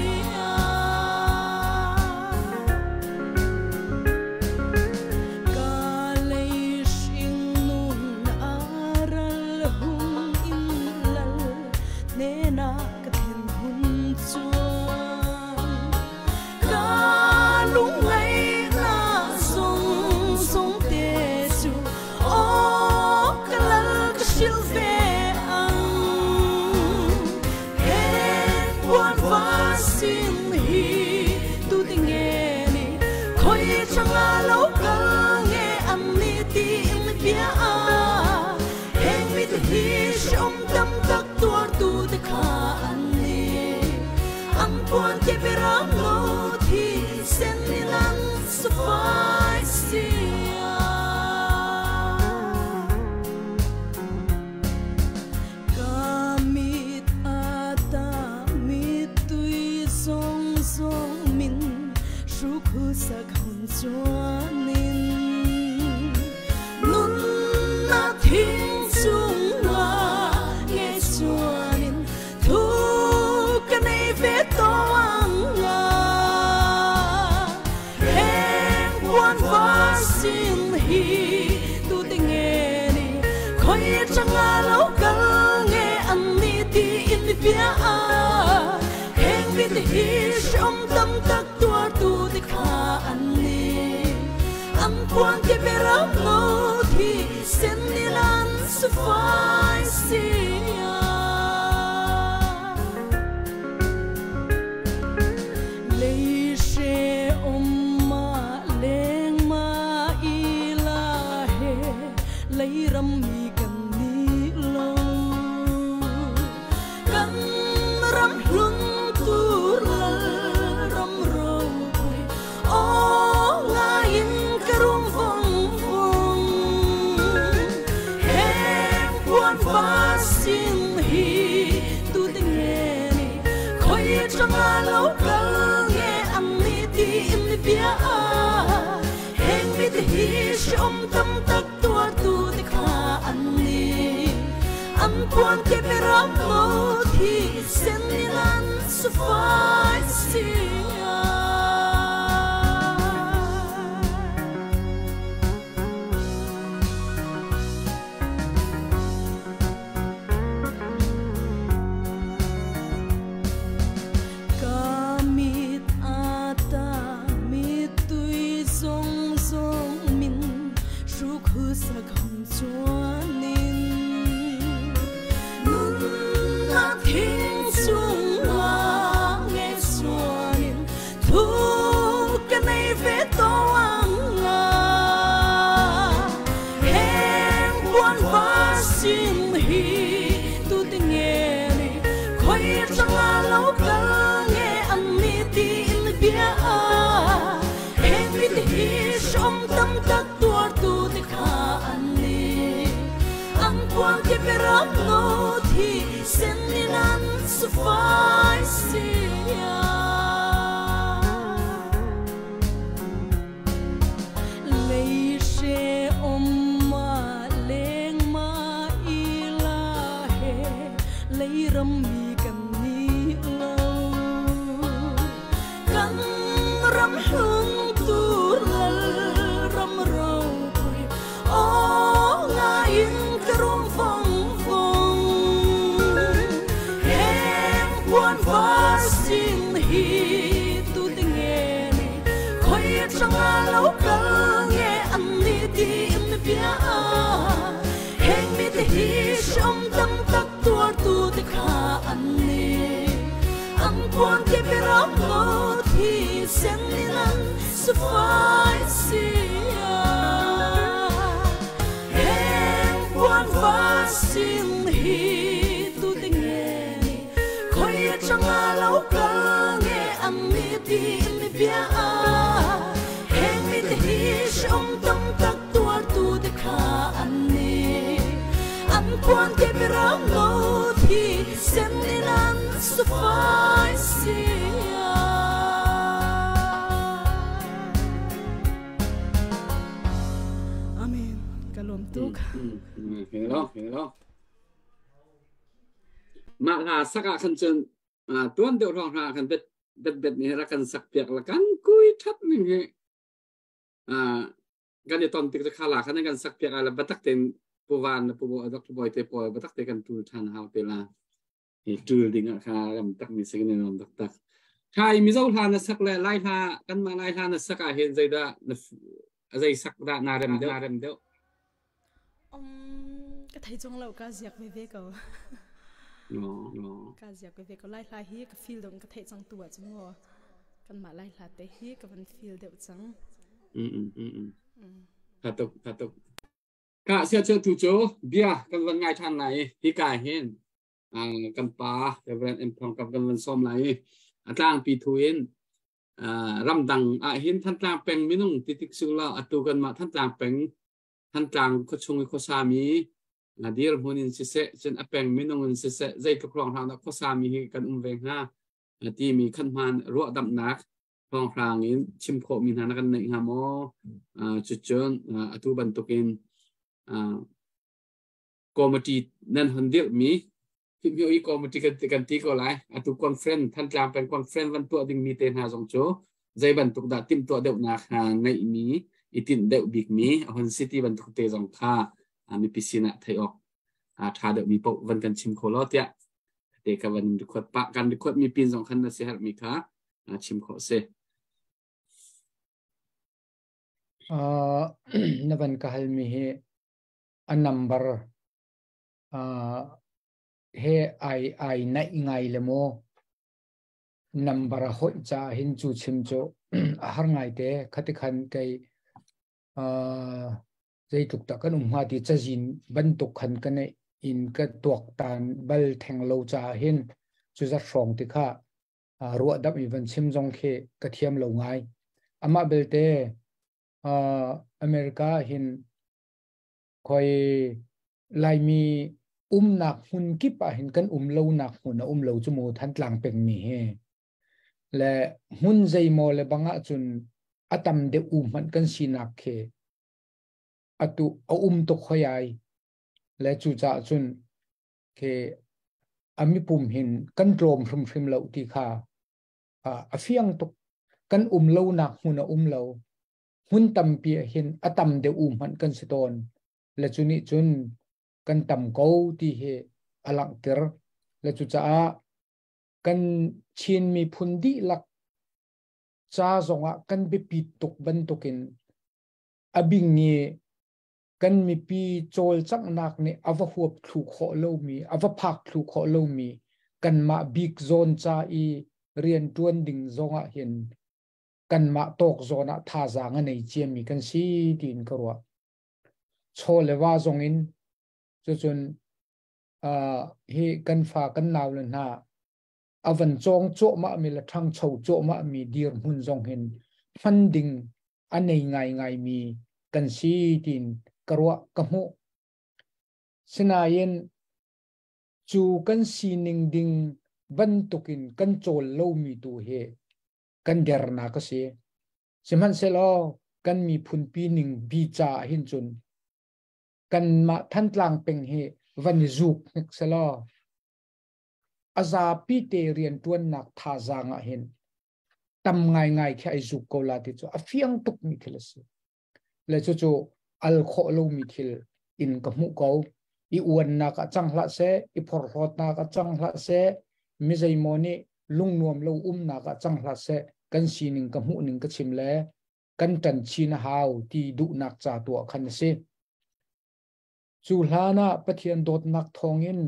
Mah hla sak ah khan cun tuan deuh hrawng hna khan bet bet bet nih rak kan sak piak la kan kui that ning hi kan i ton tik kha la khan kan sak piak ala batak ten puvan na pu Dr. Boy te pawl batak te kan tul than hau te la hi tul ding ah kha ram tak mi se kan ram tak tak thai mizo hla na sak le lai hla kan ma lai hla na sak ah hin zeida na zei sak da na rem deuh na rem deuh Ka thei chung lo ka ziak ve ve ko. No no. Ka ziak ve ve ko. Lai hla hi ka feel dong ka theih cang tu ah cu mu. Kan mah lai hla te hi ka van feel deuh cang. Tha tuk tha tuk. Ka sia cheu tu cu bia kan van ngai than lai hi ka hin kan pa Reverend M Thong kan van som lai atlang pi thu in ramdang ah hin Thantlang peng minung titik singla atu kan mah Thantlang peng Thantlang khuachung i khuasami dirhmun in siseh cun a peng minung in siseh zeitluk ruanghrang dah khuasami hi kan um ve hnga timi khan hmaan ruahdamhnak thawnghrang in chim khawhmi hna na kan neih hnga maw? Cucun atu bantukin committee nan hon dirhmi Himhio i committee kan ti ko lai. Atu conference Thantlang peng conference van tuah dingmi te hna zong cu zei bantuk dah timhtuah deuhnak ngeihmi i tinh deuh bikmi a hun city bantuk te zong kha mipi sinah theih awk ṭha deuhmi paoh van kan chim kho law tiah te ka van record pah kan record mi pin zong khan na si herhmi kha chim khawh si. Na van ka halmi hi a number he ai ai naih ngai le maw number a hoih caah hin cu chim cu a har ngai te khati khan kei zeitluk dah kan um hnga ti cazin bantuk khan ka neih in ka tuaktan bal theng lo caah hin cu zat hrawng ti kha ruah dam i van chim zong khi ka thiam lo ngai amah belte America hin khoi Laimi umnak hmun kip ah hin kan um lonak hmun a um lo cu mu Thantlang peng mi hi le hmun zeimaw le bang ah cun a tam deuh u hmanh kan sinak khi atu a um tuk hoi ai le cu caah cun khi a mipum hin kan tlawm hrimhrim lo ti kha a fiang tuk kan um lonak hmun a um lo hmun tampi ah hin a tam deuh u hmanh kan si tawn le cu nih cun kan tam ko ti hi a langhter le cucaah kan Chin miphun dihlak ca zongah kan biapit tuk bantukin a bing i kan mipi cawlcanghnak nih a va huap thlu khawh lomi a va phak thlu khawh lomi kanmah bik zawn ca i rianṭuan ding zongah hin kanmah tawk zawn ah thazaang a nei ciami kan si tiin ka ruah. Chaw le va zong in cucun hi kan fa kan nau le hna a van cawng cuahmah mi le ṭhangcho cuahmah mi dirhmun zong hin hman ding a nei ngaingai mi kan si tiin ka ruah ka hmuh. Sinain cu kan sining ding bantukin kan cawl lomi tu hi kan dernak a si. Sihmanhsehlaw kan miphunpi ning bi ca ah hin cun kanmah Thantlang peng hi van i zuk hnik selaw a zapi te rianṭuannak thazaang ah hin tam ngaingai khi ai zuk ko la ti cu a fiang tukmi thil a si. Le cucu al khawh lomi thil in ka hmuh ko. I uannak ah cang hlah seh, i phorhlawtnak ah cang hlah seh, mi zeimaw nih lungnuam lo umnak ah cang hlah seh, kan sining ka hmuh ning ka chim le kan ṭan chin a hau ti duhnak ca tuah khan a si. Cu hlan ah Pathian dawtnak thawngin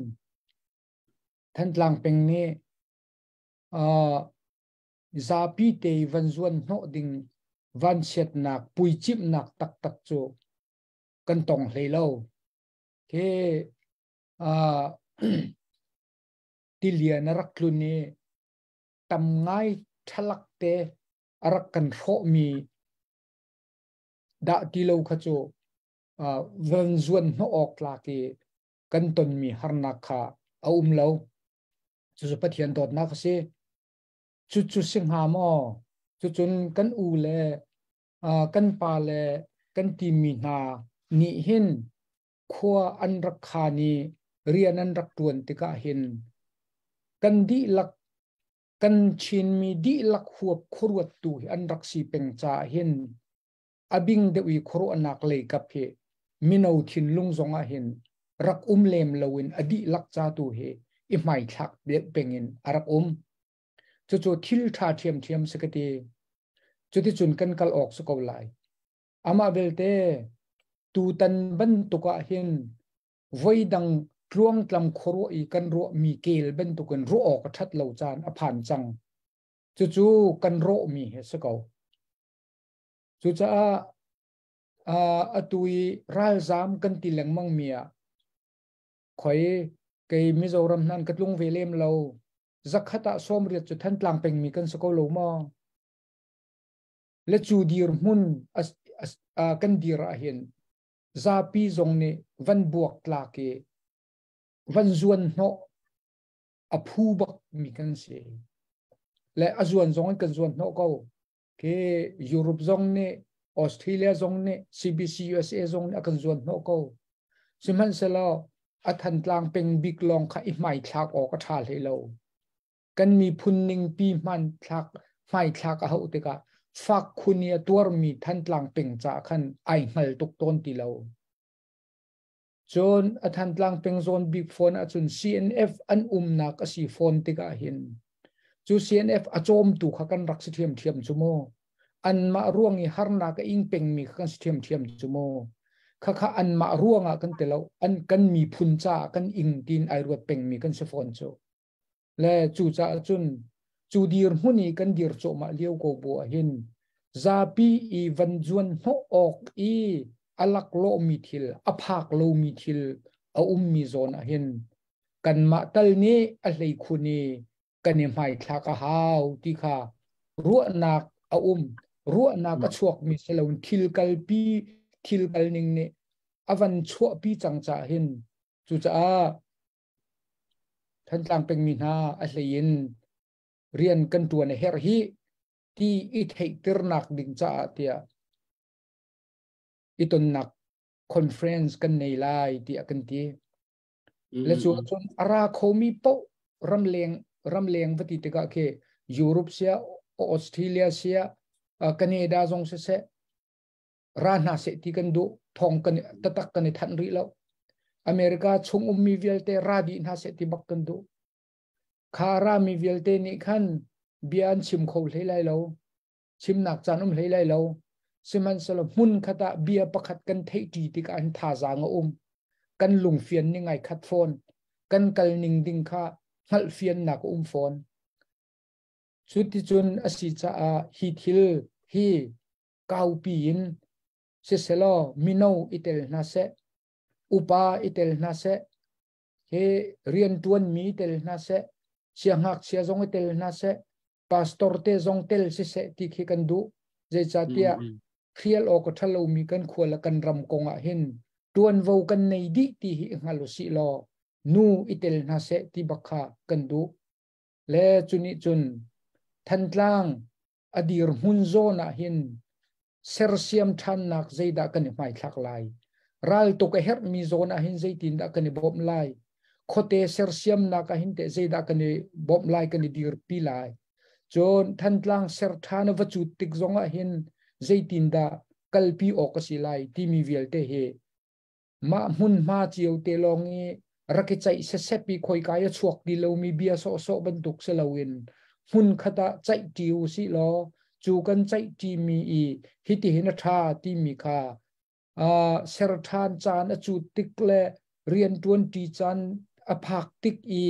Thantlang peng nih zapi te van zuan hnawh ding vanchiatnak puicimhnak taktak cu kan tong hlei lo. Khi tilian a rak tlun i tam ngai ṭhalak te a rak kan hrawhmi dah ti lo kha cu van zuan hnawh awk tlak i kan tonmi harnak kha a um lo. Cucu Pathian dawtnak a si. Cucu si hnga maw? Cucun kan u le kan pa le kan timi hna nih hin khua an rak khan i rian an rak ṭuan tikah hin Kan dihlak kan Chinmi dihlak huap khuaruattu hi an rak si peng caah hin a bing deuh i khuaruahnak lei kap hi mino thinlung zong ah hin rak um lem loin a dihlak ca tu hi i hmaithlak peng in a rak um. Cucu thil ṭha ṭhiamṭhiam si ka ti. Cuticun kan kal awk si ko lai. Amah belte tutan bantuk ah hin voidang tluangtlam khuaruah i kan ruahmi kel bantukin ruah awk a ṭhat lo caan a phan cang. Cucu kan rawhmi hi si ko. Cucaah atu i ralzaam kan ti lengmang mi ah khoi kei Mizoram hnan ka tlung ve lem lo. Zakhat ah 80 cu Thantlang pengmi kan si ko lo maw? Le cu dirhmun kan dir ah hin zapi zong nih van buak tlak i van zuan hnawh a phu bak mi kan si. Le a zuan zong in kan zuan hnawh ko. Ke Europe zong nih Australia zong nih CBC USA zong nih a kan zuan hnawh ko. Sihmanhsehlaw a Thantlang peng bik lawng kha i hmaithlak awk a ṭha hlei lo. Kan miphun ningpi hmanthlak hmaithlak a hauh tikah fak khun i a tuarmi Thantlang peng caah khan ai hngal tuk tawn ti lo. Cun a Thantlang peng zawn bik fawn ahcun CNF an umnak a si fawn tikah hin cu CNF a cawmtu kha kan rak si ṭhiamṭhiam cu mu. Anmah ruang i harnak a ing pengmi kha kan si ṭhiamṭhiam cu mu. Khakha anmah ruangah kan ti lo, an kan miphun caah kan ing tiin ai ruat pengmi kan si fawn cu. Le cucaah cun cu dirhmun i kan dir cawhmah lio ko bu ah hin zapi i van zuan hnawh awk i a laklawhmi thil, a phak lomi thil a ummi zawn ah hin kanmah tal nih a hleikhun i kan i hmaithlak a hau ti kha ruahnak a um. Ruahnak a chuakmi si loin thil kalpi, thil kalning nih a van chuahpi cang caah hin cucaah Thantlang pengmi hna a hlei in rian kan ṭuan a herh hi ti i theihternak ding caah tiah i tonnak conference kan nei lai tiah kan ti. Le cu cun a ra khomi paoh ramleng ramleng va ti tikah khi Europe sia Australia sia Canada zong siseh ra hna seh ti kan duh thong kan tatak kan i thanh rih lo America chung ummi vialte ra dih hna seh ti bak kan duh kha ra mi vialte nih khan bia an chim kho hlei lai lo chimnak caan um hlei lai lo sihmanhsehlaw hmun khat ah bia pakhat kan theih ṭi tikah an thazaang a um kan lungfian ning ai khat fawn kan kal ning ding kha hngalhfiannak a um fawn cuticun a si caah hi thil hi kaupi in siselaw mino i tel hna seh upa i tel hna seh he rianṭuanmi i tel hna seh siangngakchia zong i tel hna seh pastor te zong tel siseh ti khi kan duh zeicahtiah hrial awk a ṭha lomi kan khua le kan ram kong ah hin ṭuanvo kan nei dih ti hi i hngal usih law nu i tel hna seh ti bak kha kan duh le cu nih cun Thantlang a dirhmun zawn ah hin sersiam ṭhannak zeidah kan i hmaithlak lai? Raltuk a herhmi zawn ah hin zeitindah kan i bawmh lai? Khuate sersiamnak ah hin teh zeidah kan i bawmh lai, kan i dirpi lai? Cun Thantlang ser ṭhan a va cut tik zong ah hin zeitindah kalpi awk a si lai timi vialte hi mah hmunhma cio te lawng i rak i ceih sesep i khoika i a chuak ti lomi bia sawhsawh bantuk si loin hmunkhat ah ceihṭi u sih law cu kan ceihṭimi i hitihin a ṭha timi kha ser ṭhan caan a cut tik le rianṭuanṭi caan a phak tik i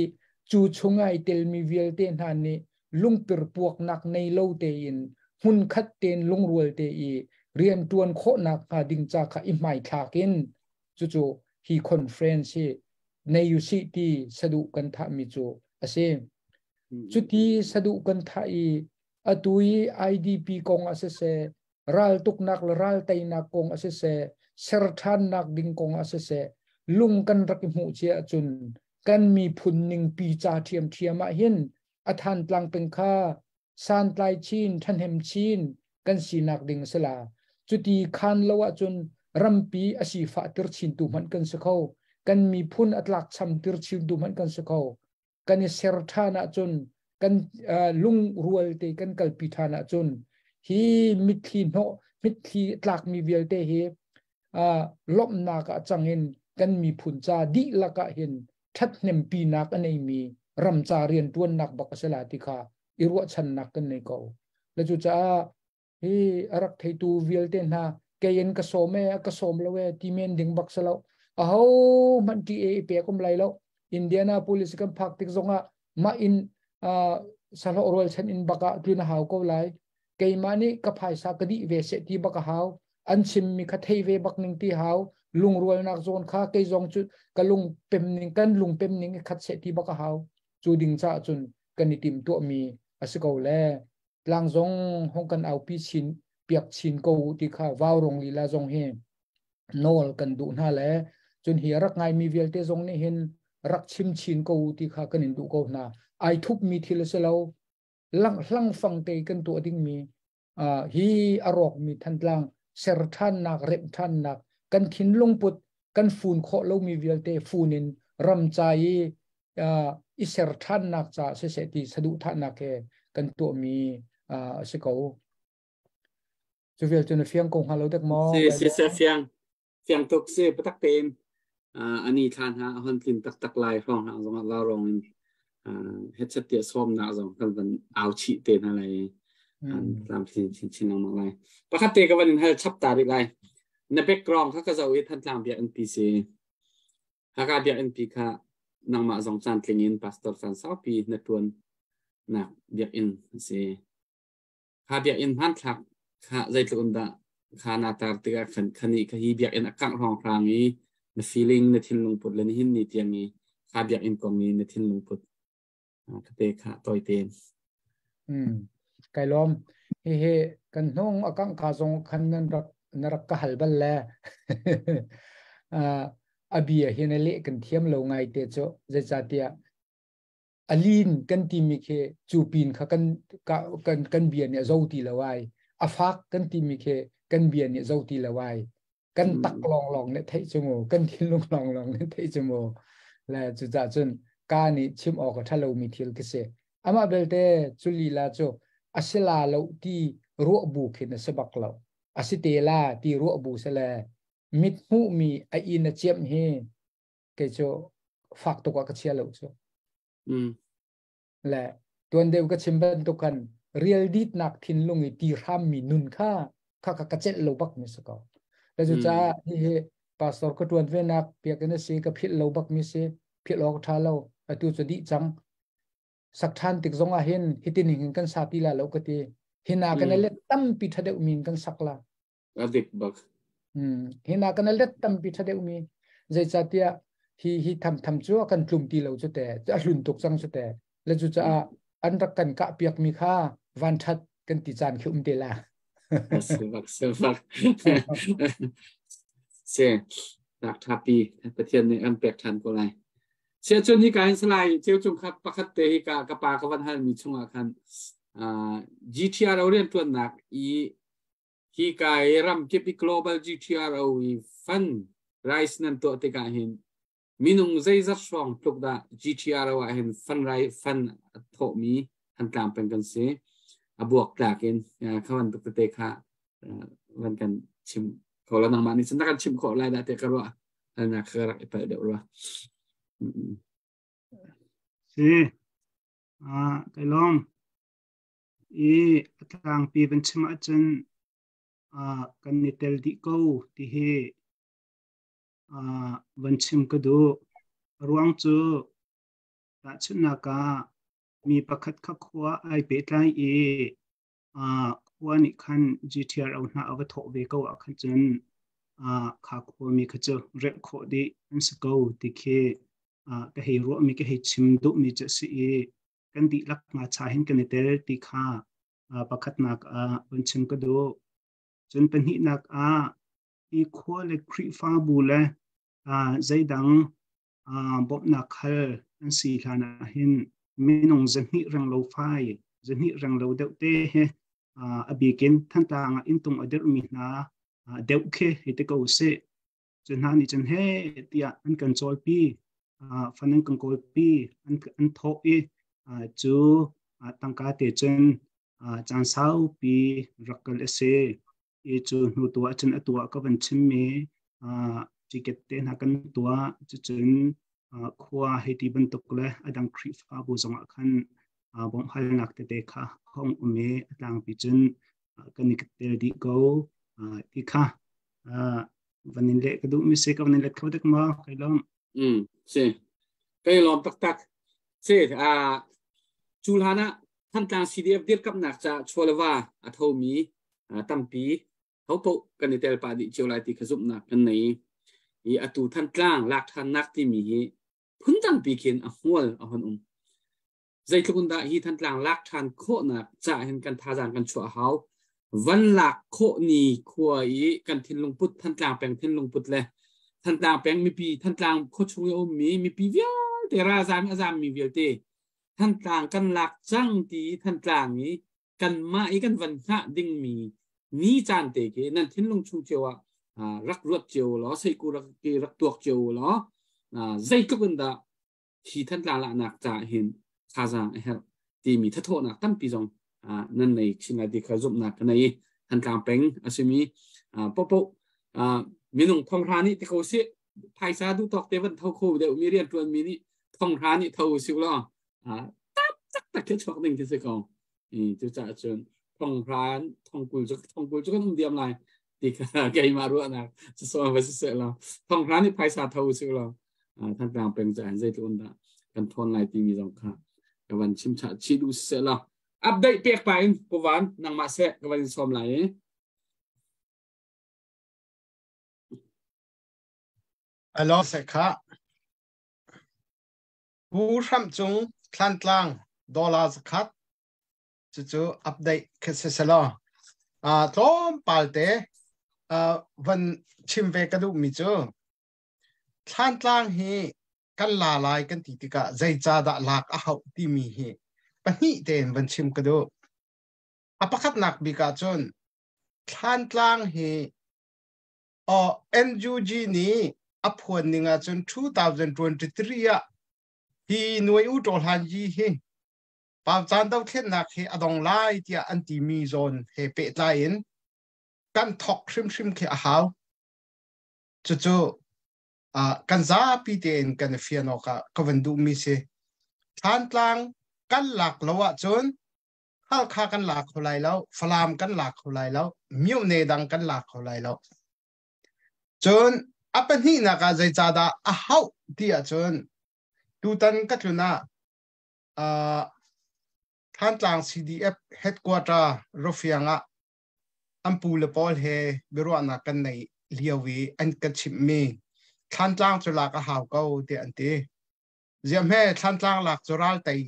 cu chung ai telmi vialte hna nih lungpirpuaknak nei lo tein hmunkhat tein lungrual te i rianṭuan khawhnak hnga ding ca kha i hmaithlak in cucu hi conference hi nei usih ti saduh kan thahmi cu a si. Cuti saduh kan thah i atu i IDP kong ah siseh, raltuknak le ralteinak kong ah siseh, ser ṭhannak ding kong ah siseh, lung kan rak i hmuh cia ahcun kan miphun ningpi ca ṭhiamṭhiam ah hin a Thantlang peng kha santlai chin, ṭhahnem chin kan sinak ding a si la. Cuti khan lo ahcun rampi a sifah tir chintu hmanh kan si kho. Kan miphun a tlakcham tir chintu hmanh kan si kho. Kan i ser ṭhan ahcun, kan lungrual te kan kalpi ṭhan ahcun, hi mitthli hnawh mitthli tlakmi vialte hi lawmhnak ah cang in kan miphun ca dihlak ah hin ṭhathnempinak a neimi ram ca rianṭuannak bak a si la ti kha i ruahchannak kan nei ko. Le cucaah hi a rak theitu vialte hna kei in ka sawm e, a ka sawm lo e ti men ding bak si lo. Aho hmanh ṭi e i pek um lai lo. Indianapolis kan phak tik zongah mah in sahlawh rualchan in bak ah tlun a hau ko lai. Keimah nih ka phaisa ka dih ve seh ti bak a hau. An chimmi kha thei ve bak ning ti hau. Lungrualnak zawn kha kei zong cu ka lung pem ning, kan lung pem ning i khat seh ti bak a hau. Cu ding caah cun kan i tim tuahmi a si ko le tlang zong hong kan aupi chin piak chin ko ti kha Vaurong lila zong hi nawl kan duh hna le cun hi rak ngaimi vialte zong nih hin rak chim chin ko ti kha kan in duh ko hna. Ai thupmi thil a si lo, lang hlangfang te kan tuah dingmi hi a rawkmi Thantlang ser ṭhannak, remh ṭhannak, kan thinlung put kan fun khawh lomi vialte fun in ram ca i i ser ṭhannak ca siseh ti saduhthahnak he kan tuahmi a si ko. Cu vial cu na fiang ko hnga lo dek maw? Si si si, fiang fiang tuk si. Patak tein ani thla hna a hon tlin taktak lai hrawng hna zong ah Vaurong in headset tiah sawmnak zong kan van au chih te hna lai, tlam chin chin chin lengmang lai. Pakhat te ka van in hal chap ta rih lai. Na background kha ka zoh i Thantlang biakinn pi si, Haka biakinn pi kha nangmah zong caan tling in pastor caan saupi na tuan nak biakinn si. Kha biakinn hmanthlak kha zeitluk in dah kha na tar tikah khan khani kha hi biakinn a kangh hrawnghrang i na feeling, na thinlung put le nihin ni tiang i kha biakinn kong i na thinlung put ka te kha tawi tein. Kai lawm. Hihi kan hnung a kangh ka zong khan nan rak na rak ka hal bal le a bia hi na leh kan thiam lo ngai te cu, zeicahtiah alin kan timi khi cu pin kha kan kan kan bia nih a zo ti lo ai, a fak kan timi khi kan bia nih zo ti lo ai, kan tak lawng lawng nih theih cu mu, kan thinlung lawng lawng nih theih cu mu. Le cucah cun ka nih chim awk a ṭha lomi thil khi si. Amah belte cu lila cu a si la lo ti ruah bu khin a si bak lo, a si te la ti ruah bu se le mit hmuhmi a inn a ciamh hi kei cu fak tuk ah ka chia lo cu. Le tuan deuh ka chim bantuk khan rial ditnak thinlung i ti hrammi nun kha kha ka ka celh lo bak mi si ko. Le cu caah hihi pastor ka tuan ve nak biakinn a si, ka philh lo bak mi si, philh awk tha lo. Atu cu dih cang, sak ṭhan tik zong ah hin hitin hin kan sa ti la lo ka ti. Hina kan let tampi ṭha deuh min kan sak la. A dik bak. Hina kan let tampi ṭha deuh mi, zeicahtiah hi hi tham tham cu a kan tlum ti lo cu te, a hlun tuk cang cu te. Le cu caah an rak kan kah piak mi kha van ṭhat kan ti caan khi um te la. Bak bak se tak thapi Pathian nih an pek ṭhan ko lai. Sia cun hi ka hin salai cheu chung kha pakhat te hi ka ka pa ka van hal mi chungah khan GTRO rian ṭuannak i hi ka i ramkip i global GTRO i fund raise nan tuah tikah hin minung zeizat hrawng tluk dah GTRO ah hin fund rai fund a thawhmi Thantlang peng kan si, a buak tlak in kha bantuk tete kha van kan chim kho la. Nangmah nih cun na kan chim khawh lai dah te ka ruah, halnak ka rak i palh deuh rua. Si kai lawm. I a tlangpi van chim ahcun kan i tel dih ko ti hi van chim ka duh. A ruang cu tahchunhnak ah mi pakhat kha khua ai pehtlai i khua nih khan GTRO hna a va thawh ve ko ah khan cun kha khua mi kha cu remh khawh dih an si ko ti khi ka hei ruahmi, ka hei chim duhmi cu a si i kan dihlak nga cha hin kan i tel ti kha pakhatnak ah van chim ka duh. Cun pahnihnak ah hi khua le Khrihfabu le zeidang bawmhnak hal an si hlan ah hin minung 200 reng lo fai, 200 reng lo deuh te he a bikin Thantlang ah inntung a dirhmi hna deuh khi hei ti ko sih. Cu hna nih cun he tiah an kan cawlpi. Fanan kan kawlpi an thawh i cu tangka te cun caan saupi rak kal a si. I cu hnu tu ahcun atu ah ka van chimmi ticket te hna kan tuah. Cucun khua hei ti bantuk le a dang Khrihfabu zongah khan bawmhhalnak tete kha hong um i a tlangpi cun kan i tel dih ko ti kha van in leh ka duhmi si. Ka van in let kho dek maw? Kai lawm. Si. Kai lawm taktak. Si, cu hlan ah Thantlang CDF dirkamnak ca chawleva a thomi tampi hopoh kan i tel pah dih cio lai ti kha zumhnak kan nei. I atu Thantlang lak ṭhannak timi hi phun tampi khin a hmual a hon um. Zeitluk in dah hi Thantlang lak ṭhan khawhnak ca hin kan thazaang kan chuah a hau. Van lak khawh ni khua i kan thinlung put, Thantlang peng thinlung put le Thantlang peng mipi, Thantlang khuachung i a ummi mipi vialte, ralzaam i a zaammi vialte Thantlang kan lak cang ti Thantlang i kanmah i kan van hngah dingmi ni caan te khi nan thinlung chung cio ah rak ruat cio law, seiku rak rak tuak cio law, zeitluk in dah hi Thantlang lahnak caah hin thazaang a herh timi thathawhnak tampi zong nan nei chin lai ti kha zumhnak ka nei. Thantlang peng a simi popo minung 500 nih ti ko sih, phaisa duh tawk te van tho kho deuh mi rian tuan mi nih 500 nih tho usih law, tak tak tak khi chuak ding khi si ko. Cucaah cun 500, 20,000 cu 20,000 cu kan um diam lai ti kha keimah ruahnak sisawm va si seh law, 500 nih phaisa tho usih law, Thantlang peng ca in zeitluk in dah kan thawn lai timi zong kha ka van chim chah chih duh seh law, update pek pa in Puvan nangmah seh ka van in sawm lai i. Alo se kha Pu Hram Cung, Thlantlang, $100. Cucu update khi si selaw tlawmpal te van chim ve ka duhmi cu Thlantlang hi kan la lai kan ti tikah zeicahdah lak a hauh timi hi pahnih tein van chim ka duh. A pakhatnak bik ahcun Thlantlang hi NUG nih a phuan ning ahcun 2023 ah hi nuai u ṭawhlan yi hi Paucan dothlennak hi a dong lai tiah an timi zawn he pehtlai in kan thok hrimhrim khi a hau. Cucu kan zapi tein kan i fian awk ah ka van duhmi si. Thlantlang kan lak lo ahcun Halkha kan la kho lai lo, Falam kan la kho lai lo, Myone dang kan la kho lai lo. Cun a pahnihnak ah zeicahdah a hauh ti ahcun tutan ka tlun ah Thantlang CDF headquarter Rufiang ah an pu le pawl he biaruahnak kan nei lio i an ka chimhmi Thlantlang cu lak a hau ko tiah an ti. Ziahme Thlantlang lak cu ral tei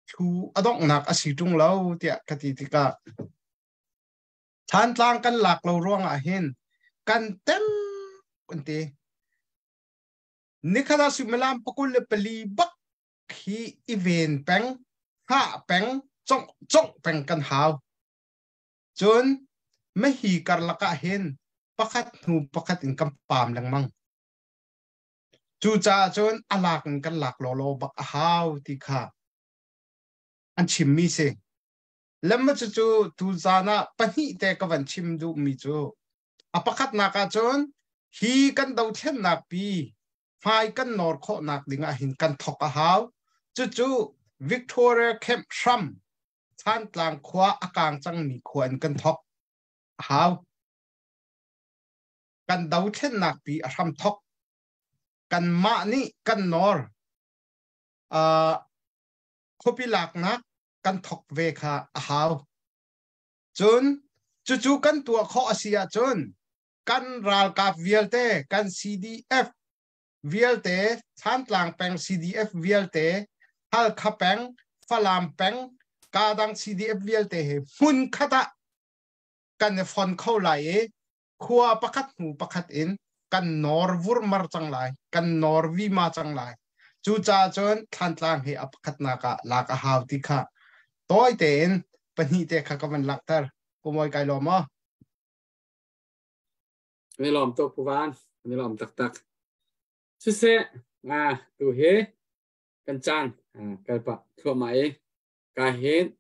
thlu a donghnak a si ṭung lo tiah ka ti tikah Thlantlang kan lak lo ruangah hin kan tem an ti. Nikhat ah suimilam 24 bak hi i ven peng, hngah peng, congh congh peng kan hau. Cun mahi karlak ah hin pakhat hnu pakhat in kan paam lengmang. Cucaah cun a lak in kan lak lawlaw bak a hau ti kha an chimmi si. Lemma cucu tuzaan ah pahnih te ka van chim duhmi cu a pakhatnak ah cun hi kan dothlennak pi hmai kan nawr khawhnak ding ah hin kan thok a hau. Cucu Victoria Camp hram Thantlang khua a kang cangmi khua in kan thok a hau. Kan dothlennak pi a hram thok. Kanmah nih kan nawr. Khuapi laknak kan thok ve kha a hau. Cun cucu kan tuah khawh a si ahcun kan ralkap vialte, kan CDF vialte, Thantlang peng CDF vialte, Halkha peng, Falam peng, kadang CDF vialte he hmun khat ah kan i fon kho lai i khua pakhat hnu pakhat in kan nawr vurmar cang lai, kan nawr vima cang lai. Cucaah cun Thlantlang hi a pakhatnak ah lak a hau ti kha tawi tein pahnih te kha ka van langhter. Pumawi kai lawm maw? Kan i lawm tuk, Pu Van. Kan i lawm taktak. Siseh, Nga tu he kan caan kalpa thluahmah i ka hin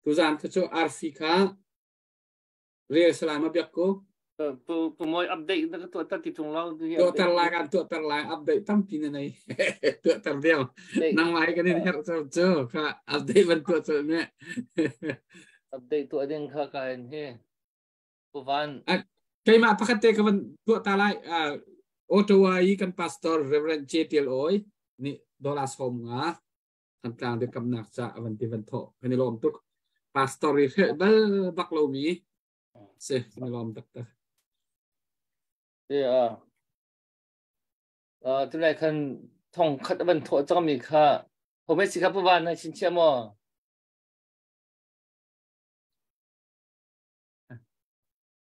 tuzan tu cu arfi kha rel salai ma biak ko. Pu pu moi update na ka tuah tar ti tung lo. Tuah tar lai kan tuah tar lai update tampi na nei tuah tar deu. Nang mai kan in her cu cu kha update ban tuah cu ne. Update tuah ding kha ka in he. Pu Van. Keimah pakhat te ka van tuah ta lai. Ottawa i kan pastor Reverend J. Tial Oi nih dollar som nga Thantlang biakamnak ca avan ti van thawh kan i lawm tuk. Pastor i hrelh bal bak lomi si kan i lawm taktak. Yeah. Tulai khan thong khat avan thawh cangmi kha home si kha pu Van na chin chia maw?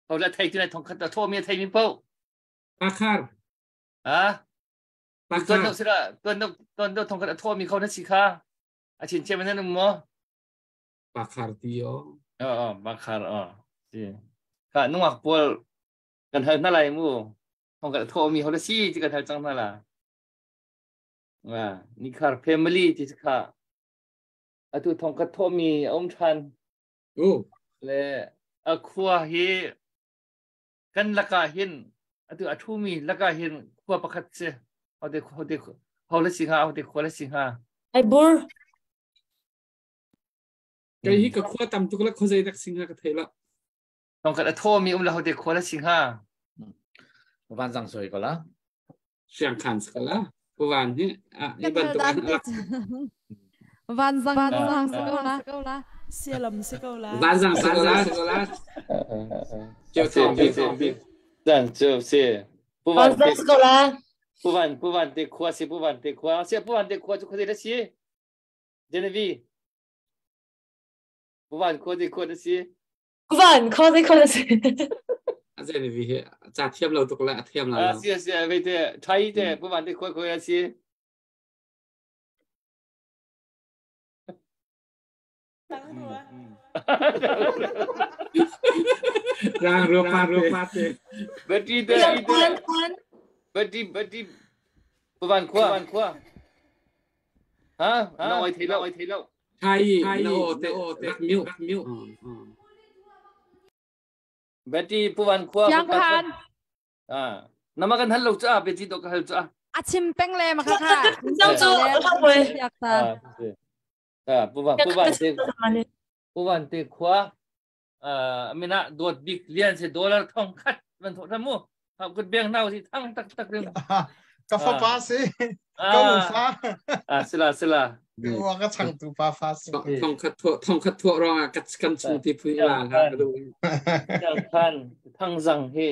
Ho la thei tu lai thong khat tho mi thei mi po. Pakhar. Ha? Tuan do sira tuan do tuan do thong khat tho mi kho na si kha. A chin che man um mo. Pakhar ti o. O pakhar o. Si. Ka nungak pawl kan hal hna lai mu. Thong khat tho mi ho la si ti kan hal cang hna la. Nga nikhar family ti kha. Atu thong khat tho mi a um than. Le a khua hi kan lakah hin atu a ṭhumi lakah hin khua pakhat si hote hote ho le si hnga hote khua le si hnga. Ai bur. Kei hi ka khua tam tuk le khuazei dak sing ka thei la. Thong khat a thawmi um la hote khua le si hnga. Van zang soi ko la. Siang khan sa la. Van hi a i bantuk an rak. Van zang zang sa ko la. Sialam si ko la. Van zang sa ko la. Chiu thong bi. Zang chiu si. Pu van zang sa ko la. Pu van pu van te khua si pu van te khua. Si pu van te khua chu khuazei da si. Genevieve. Pu van khua te khua da si. Van kho zei kho na si. A zei vi hi ca thiam lo tuk le a thiam la lo. Si si ve te thai te pu van te khoi khoi a si. Rang ruak pa te. Pa te. Bati te bati bati pu van khua van khua. Ha na oi thei lo oi thei lo. Thai na o te rak miu rak miu. Betty puvan khua Siang khan. Ah nama kan hal lo cha Betty to ka hal cha. A chim peng le ma kha kha. Zong cu poi. Ah puvan puvan te puvan te khua mina dot bik lian se dollar thong khat van tho mu ha kut beng nau si thang tak tak rin ka fa pa si ka u fa ah sila sila wa ka chang tu pa fa si thong khat thua thong khat thua rong ah kat kan chung ti phui la ha ka du yang khan thang zang he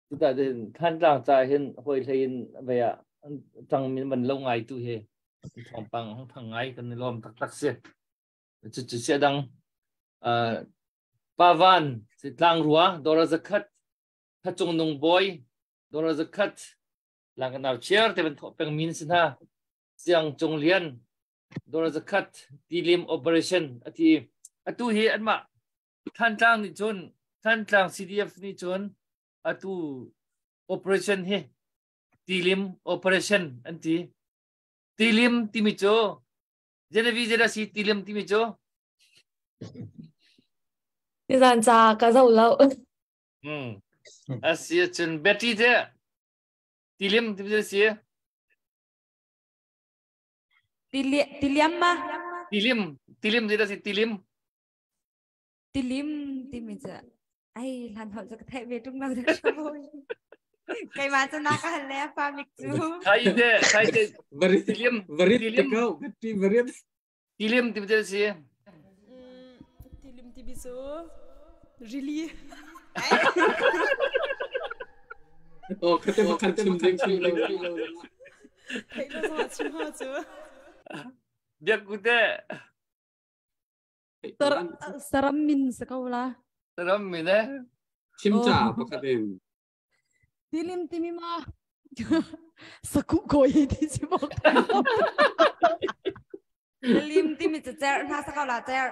tu ta den khan tlang cha hin hoi hlein ve a chang min man lo ngai tu he thong pang hong thang ngai kan lom tak tak se Cu cu sia dang Pavan Tlangrua dollar zakhat Thacung Nung Bawi dollar zakhat Langkanau Chair te ban thawh peng min si hna Siang Cung Lian dollar zakhat Tilim Operation ati atu hi anmah Thantlang nih cun Thantlang CDF nih cun atu operation hi Tilim Operation an ti Tilim timi cu Genevieve zeidah si tilim timi cu? Nizan ca ka zoh lo. Hmm. Asi cun Betty te tilim timi cu si? Tiliam ma? Tilim, tilim zeidah si tilim? Tilim timi cu ai hlan holh cu ka theih ve ṭung lo dak Keimah cu na ka hal le a fa bik cu. Thai te, thai te. Tilim, tilim. Tilim timi cu si. Tilim timi cu rili. Oh, khate makhan chim ding chim lo. Theih lo zong ah chim ha cu. Biak ku te. Saram min sa ko la. Saram min eh. Chim cha pakhat in. Tilim timi ma. Saku ko hi ti si bok. Tilim timi cu cer na sa ko la cer.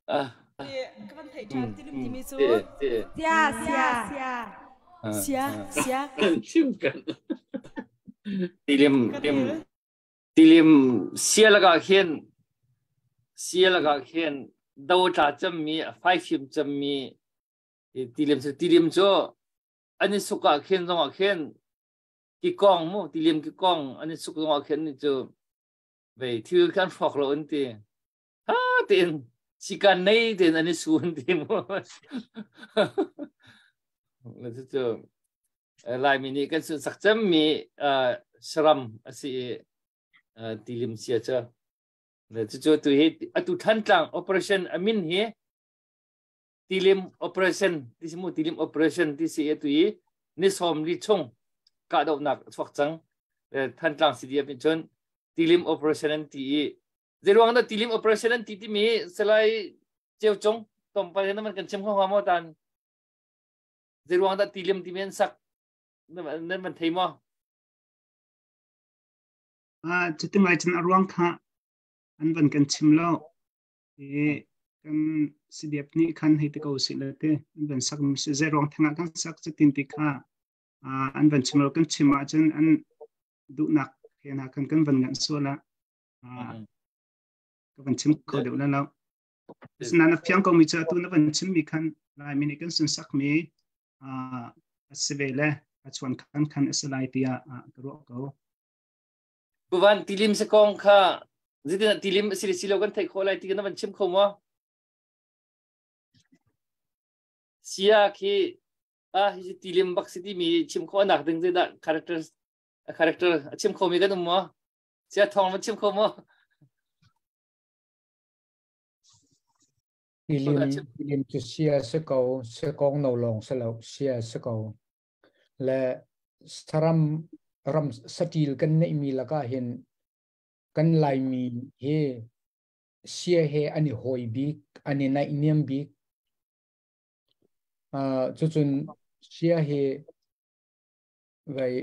Ka van theih ṭhan tilim timi cu. Sia sia sia. Sia sia Chim kan. Tilim tim tilim sia lakah khin sia lakah khin do tla cemmi faifim cemmi tilim tilim cu an i suk ah khin zongah khin kikong mu tilim kikong an i suk zongah khin ni cu vei thil kan hrawk lo an ti ha tiin sikan nei tiin an i su an ti mu. Cu Laimi nih kan sunsak cemmi saram a si i tilim sia cu. Cucu tu hi atu Thantlang operation a min hi tilim operation ti si mu, tilim operation ti si atu hi ni 40 chung kahdohnak chuak cang. Thantlang CDF nih cun tilim operation an ti i zeiruang dah tilim operation an ti timi Salai Ceu Cung tlawmpal hin man kan chim kho hnga maw tan? Zeiruang dah tilim timi an sak nan man thei maw? Ah, cuti ngai cun a ruang kha an van kan chim lo. E kan CDF nih khan hei te ko si le te an van sak mi si zei ruang theng ah kan sak cutin ti kha an van chim lo. Kan chim ahcun an duhnak he na kan kan van nganh sual ah ka van chim kho deuh la lo. Asinain a fiang ko mi cu atu na van chim mi khan Laimi nih kan sunsak mi a si ve le a chuan khan khan a si lai tiah ka ruah ko. Kuvan tilim se kong kha zeitin tilim a si le si lo kan theih khawh lai ti kan van chim kho maw? Sia khi ah hi tilim bak si timi chim khawh nak ding zeidah character character a chim kho mi kan um maw? Sia thong van chim kho maw? Tilim cu sia si ko, sikong no lawng si lo, sia si ko. Le saram ram saṭil kan neihmi lakah hin kan Laimi hi sia he an i hawi bik, an i naihniam bik. Cucun sia hi vai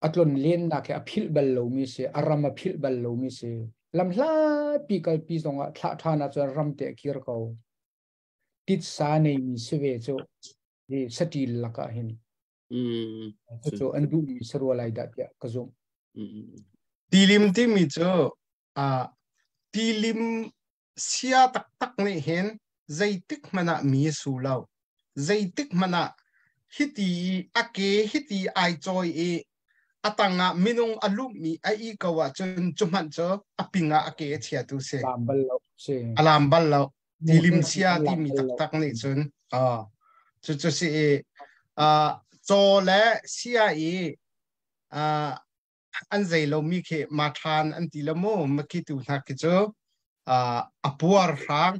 a tlon lennak hi a philh bal lomi si, a ram a philh bal lomi si. Lam hlatpi kalpi zongah thlah ṭhan ahcun ram te a kir ko. Titsa neimi si ve cu hi saṭil lakah hin. Cucu an duhmi si rua lai dah tiah ka zumh. Tilim timi cu tilim sia taktak nih hin zeitik hmanh ah mi a su lo. Zeitik hmanh ah hiti i a ke hiti ai cawi i a tangah minung a lummi a ih ko ahcun cu hmanh cu a ping ah a ke a chiatu si. Lam bal lo si. A lam bal lo. Tilim sia timi taktak nih cun cucu si i caw le sia i an zei lomi khi ma ṭhan an ti lo mu. Makhi tu hna khi cu a puar hrang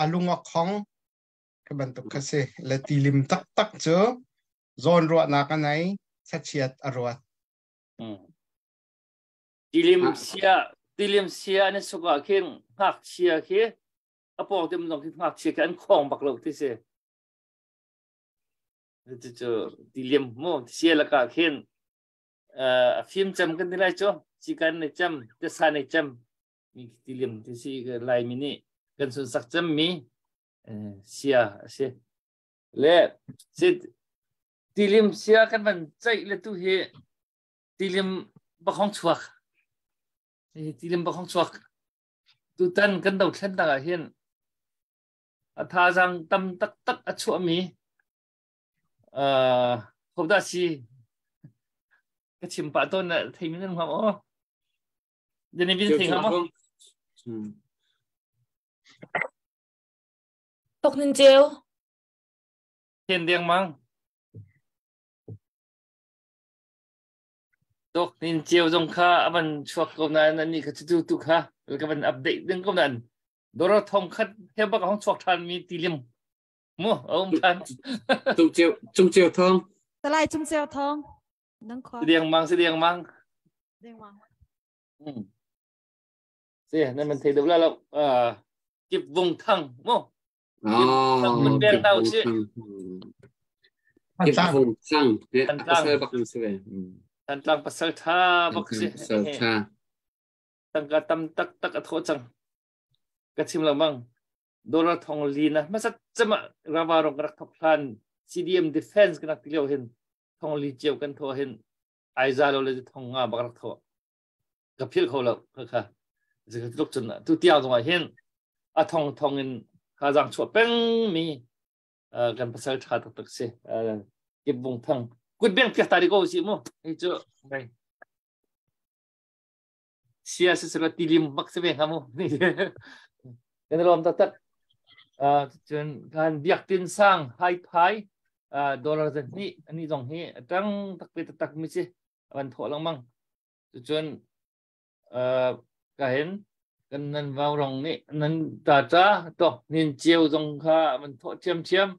a lung a khong ka bantuk kha si le tilim taktak cu zawn ruahnak a nei, thlachiat a ruat. Tilim sia, tilim sia an suk ah khin ngakchia khi a pawng te zong khi ngakchia khi an khong bak lo ti si. Cucu tilim mu sia lakah khin a fim cem kan ti lai cu, cikan ne cem tisa ne cem mi tilim ti si. Laimi nih kan sunsak cem mi sia a si le si tilim sia kan van ceih le tu hi tilim bakhong chuak, tilim bakhong chuak. Tutan kan dothlen tak ah hin a thazang tam taktak a chuahmi hodah si ka chim pah tawn na thei mi nan hngam aw deni bin thei ngam aw. Tok nin ceu. Thiên deng mang tok nin ceu zong kha avan chuak ko na ni kha tu tu kha ka van update ding ko nan dora thong khat he bak hong chuak than mi tilim mu om than. Cung ceu, cung ceu thong. Talai cung ceu thong nang khwa. Si deng mang, si deng mang. Deng mang. Si nan man thei do la lo kip vung thang mu. Oh, kip vung thang. Kip vung thang. Pasal bak si ve. Thantlang pasal tha bak si. Pasal tha. Tangka tam tak tak a tho cang. Ka chim lo mang. Dollar thong li na masat chama rawa rong rak thok hlan CDM defense kan ti lio hin. Thong li cio kan thawh hin ai za lo le thong nga bak rak thawh. Ka philh kho lo kha kha. Tluk cun tu tiang zongah hin a thong thong in thazang chuah peng mi kan pasal tha taktak si. Kip Vung Thang. Kut beng piak ta di ko si mu. Hi cu ngai. Sia si sila tilim bak si ve hnga mu. Kan lawm taktak. Cun kan biak tin sang hai phai dollar zan hnih ani zong hi atang tak pe taktak mi si van thawh lengmang. Cun ka hin kan nan vau rong nih nan ta ta to nin chiu zong kha van thawh thiam thiam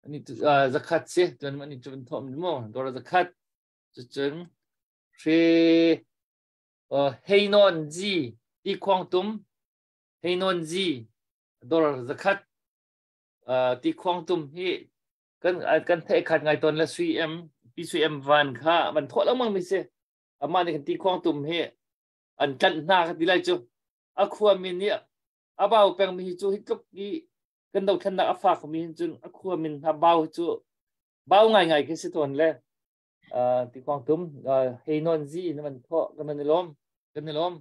ani zakhat si cun ani cu van thawh mu dollar zakhat cun hre Heinon Zi ti khuang tum Heinon Zi dollar zakhat ti khuang tum hi kan kan theih khat ngai ton le sui em pi sui em van kha van thawh lengmang mi si amah nih kan ti khuang tum hi an tlanh hna ka ti lai cu a khua min nih a bau peng mi hi cu hi tluk i kan dothlennak a fak mi hin cun a khua min hna bau cu bau ngai ngai khi si tawn le ti khuang tum hei non zi na man thawh kan man i lawm kan i lawm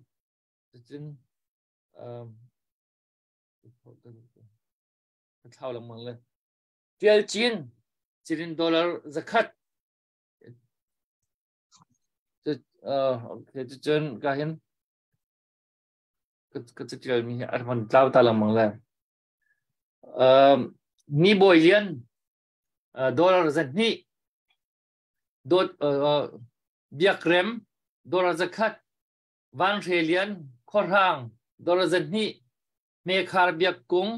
cun ka thlau lengmang le tial chin chirin dollar zakhat okay cun ka hin ka catial mi hi a van tlau ta lengmang le ni bawi lian dollar zahnih dot biakrem dollar zakhat vanhre lian khuahrang dollar zahnih mekhar biak kung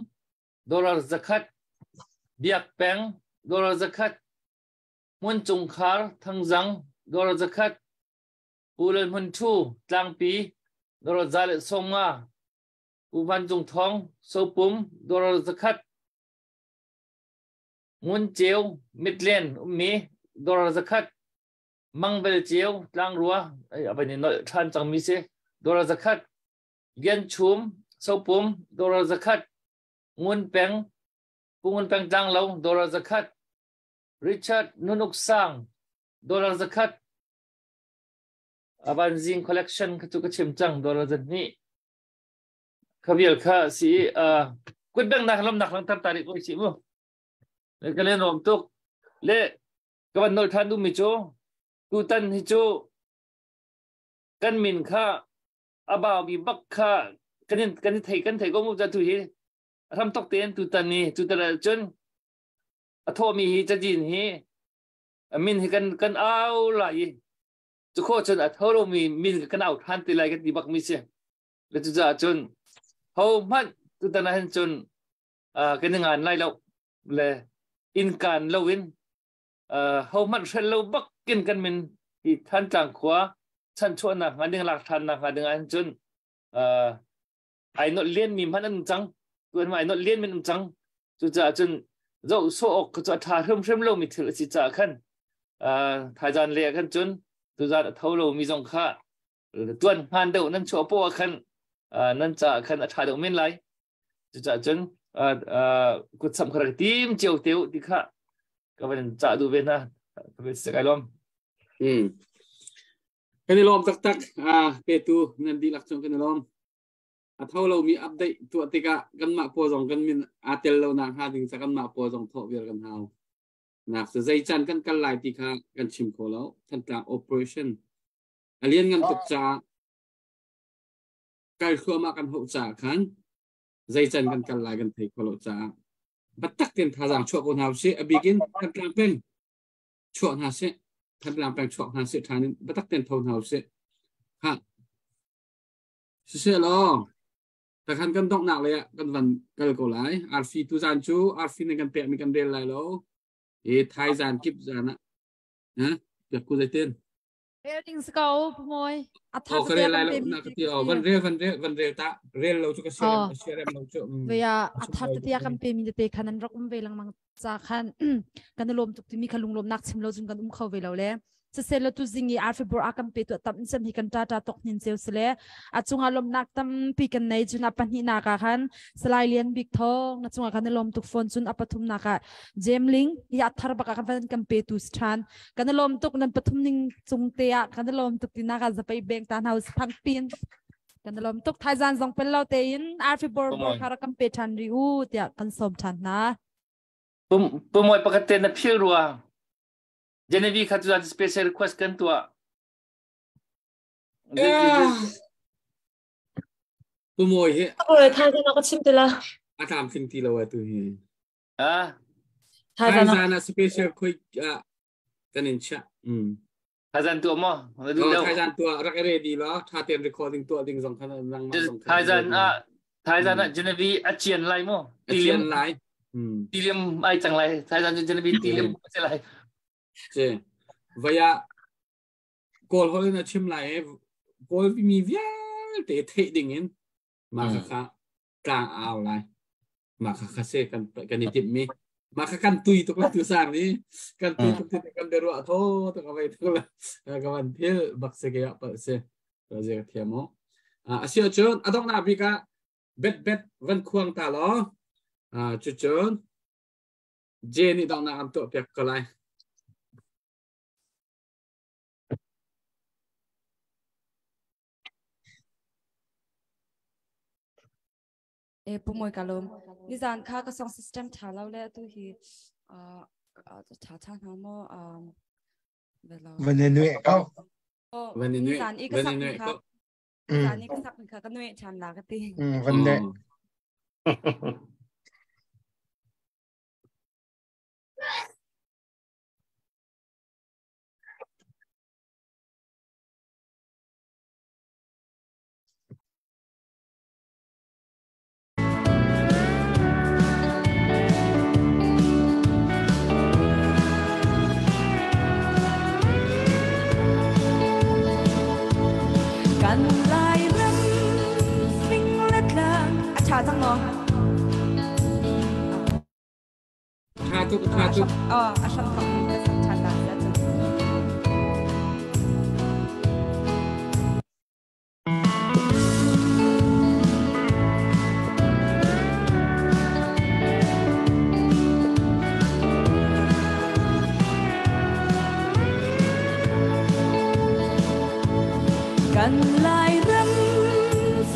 dollar zakhat biak peng dollar zakhat hmun cungkhar thangzang dollar zakhat Pu Lal Hmun Thu tlangpi dollar za le sawmnga Pu Van Cung Thawng Sopum dollar zakhat Ngun Ceu Midland ummi dollar zakhat Mangbel Ceu Tlangrua a ni nolh ṭhan cangmi si dollar zakhat Lian Chum Sopum dollar zakhat Ngun Peng Pu Ngun Peng Tlanglo dollar zakhat Richard Nunuk Sang dollar zakhat Avan zing collection kha cu ka chim cang dollar zan hnih kha vial kha si kut beng nak lam nak lang tar tarik oi si mu le ka len rom tuk le ka van nol than du mi cu tu tan hi cu kan min kha abau mi bak kha kan kan thei kan thei ko mu za tu hi ram tok ten tu tan ni tu tan cun a tho mi hi cajin hi min hi kan kan au lai i cu khawh cun a tho lomi min kan au than ti lai kan ti bak mi si le cu caah cun ho hmanh tutan ah hin cun kan i ngan lai lo le inn kaan lo in ho hmanh hrel lo bak kin kan min hi Thantlang khua chanchuahnak hnga ding lak thannak hnga ding ah hin cun ai nolh lian mi hmanh an um cang tuan ai nolh lian min um cang cucaah cun zoh sawh awk cu a ṭha hrimhrim lomi thil a si caah khan thaizan le ah khan cun tuzan a tho lomi zong kha tuan hmaan deuh nan chuah poah ah khan nan caah khan a ṭha deuh men lai cucaah cun kut samh kha rak tim cio te u ti kha ka van cah duh ve hna ka van si kai lawm. Kan i lawm taktak petu nan dihlak cung kan i lawm. A tho lomi update tuah tikah kanmah paw zong kan min aa tel lo nak hnga ding ca kanmah paw zong thawh vial kan hau. Nak cu zei caan kan kal lai ti kha kan chim kho lo. Thantlang operation a lian ngan tuk caah kal thluahmah kan hauh caah khan zei can kan kal lai kan thei kho lo caah biatak tein thazaang chuah ko hna usih. A bik in Thantlang peng chuah hna sih. Thantlang peng chuak hna sih ṭhan in biatak tein tho hna usih. Ha. Siseh law, takhan kan donghnak lei ah kan van kal ko lai. Arfi tu zan cu arfi nan kan pekmi kan rel lai lo. E thai zan kip zan ah. Ha? Piak ku zeitin? Rel ding si ko, Pu Mawi. A tha Oh, ka rel lai lo na ka ti. Oh, van rel van rel van rel ta. Rel lo cu ka share share lo cu. Vea a thar te kan pe mi te khan an rak um ve lengmang ca khan kan i lawm tuk timi kha lunglawmnak chim lo cun kan um kho ve lo le. Siseh tu zingi arfi bor a kan pe tu tam cem hi kan ta ta tok hnin cheu sile a chunga lomnak tampi kan nei. Chun a pahnih nak ah khan Salai Lian Bik Thong na chunga kan lom tuk phone. Chun a pathum nak ah Jemling hi a thar baka kan kan pe tu than kan lom tuk. Nan pathum ning chung te ah kan lom tuk ti nak ah zapai bank ta house thang pin kan lom tuk. Thaizan zong pel lo te in arfi bor bor khara kan pe than ri u tia kan som than na. Pum pumoi pakhat te na phil rua Genevieve kha chu special request kan tua. Pumoi hi Oi thai zan ka chim te la. A tam thing ti lo tu hi. Ah. Thai zan a special khoi kan in cha. Thai zan tu mo. Thai zan tu rak ready lo tha ten recording tu ding zong khan nang ma zong. Thai zan a Thai zan a Genevieve a chian lai mo. A chian lai. Tiliam ai chang lai. Thai zan Genevieve tiliam che lai. Che. Vaya kawl hol na chim lai kawl mi vialte theih ding in ma kha kha tlang aw lai. Ma kha kha se kan kan i tip mi. Ma kha kan tui tuk la tu sang ni kan tui tuk ti kan beru tho to ka vai tuk la ka van thil bak se ke pa se to je thiam o a sia chun adok na bi ka bet bet van khuang ta lo a chu chun je ni dong na am to pek ko lai. E pumoi kalom ni zan kha ka song system tha lo le tu hi a tha tha na mo a velo van nui ko. Van nui zan i ka sak kha zan i ka sak kha ka nui chan la ka ti. Van ne. Kan lai ram fing let lang a cha chang no. Tha tuk tha tuk. A sham thok ka sak chan la sa chu. Kan lai ram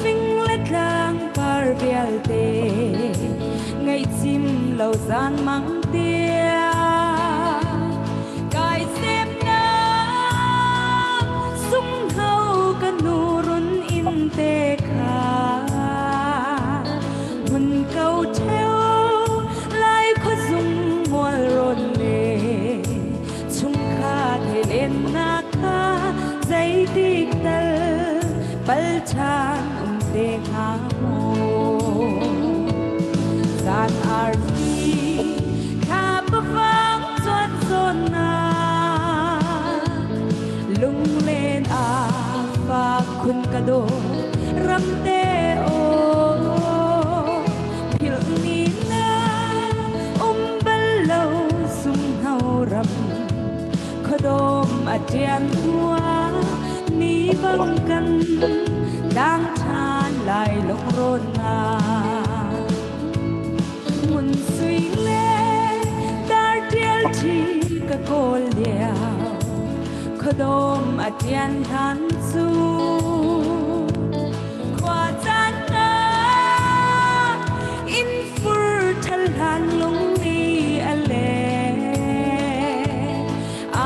fing let lang par vialte ngày chim lâu gian mang tia kai xem na sung hau kan nurun in te kha mun câu theo lai kho dung mual ron le chung kha the lên na kha dây tích tal pal chan te kha mo zan arfi kha pa vang chuan zon na lung len a fa khun ka do ram te o phil ni na bal lo sung hau ram khodom a tian hua ni bang kan dang than lai long ron na mun sui le tar tiel chi ka kol dia khodom a tian than chu khwa chan na in fur thal han lung ni a le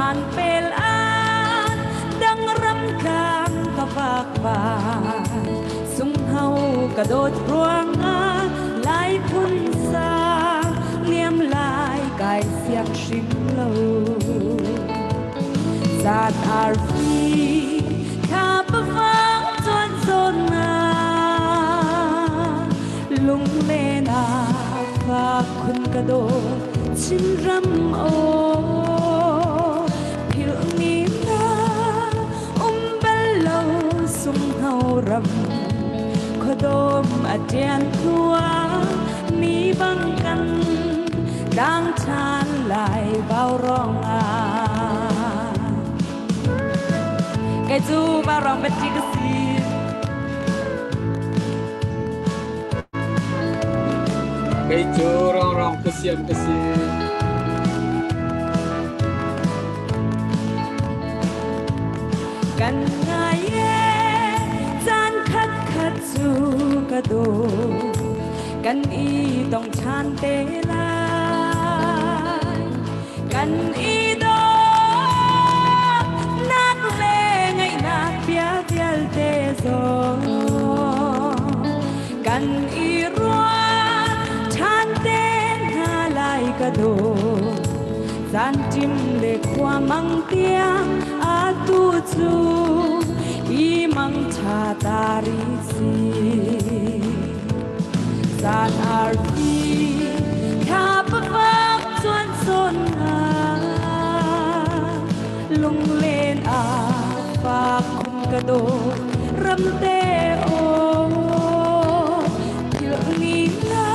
an pel an dang ram kang ka vak va sung hau ka dot ruang a lai phun sa niam lai kai siak shim lo zat ar fi kha pa vang chuan zon na lung le na fa khun ka do chin ram o phil ni na bal lo sung hau ram khodom a tian thua mi bang kan dang chan lai bao rong a. Kei cu Vaurawng Betty ka si. Kei cu Rongrong Khuasiam ka si. Kan ngai e caan khat khat cu ka daw kan i tong ṭhan te lai kan i dawt nak le ngaihnak bia vialte zong kan i ruah ṭhan te hna lai ka daw zan ṭim le khua mang tiang atu cu i mang ṭha ta rih si zan arfi thla pafak chuan sawn na lunglen a fak khun ka daw ramte aw thil ngi na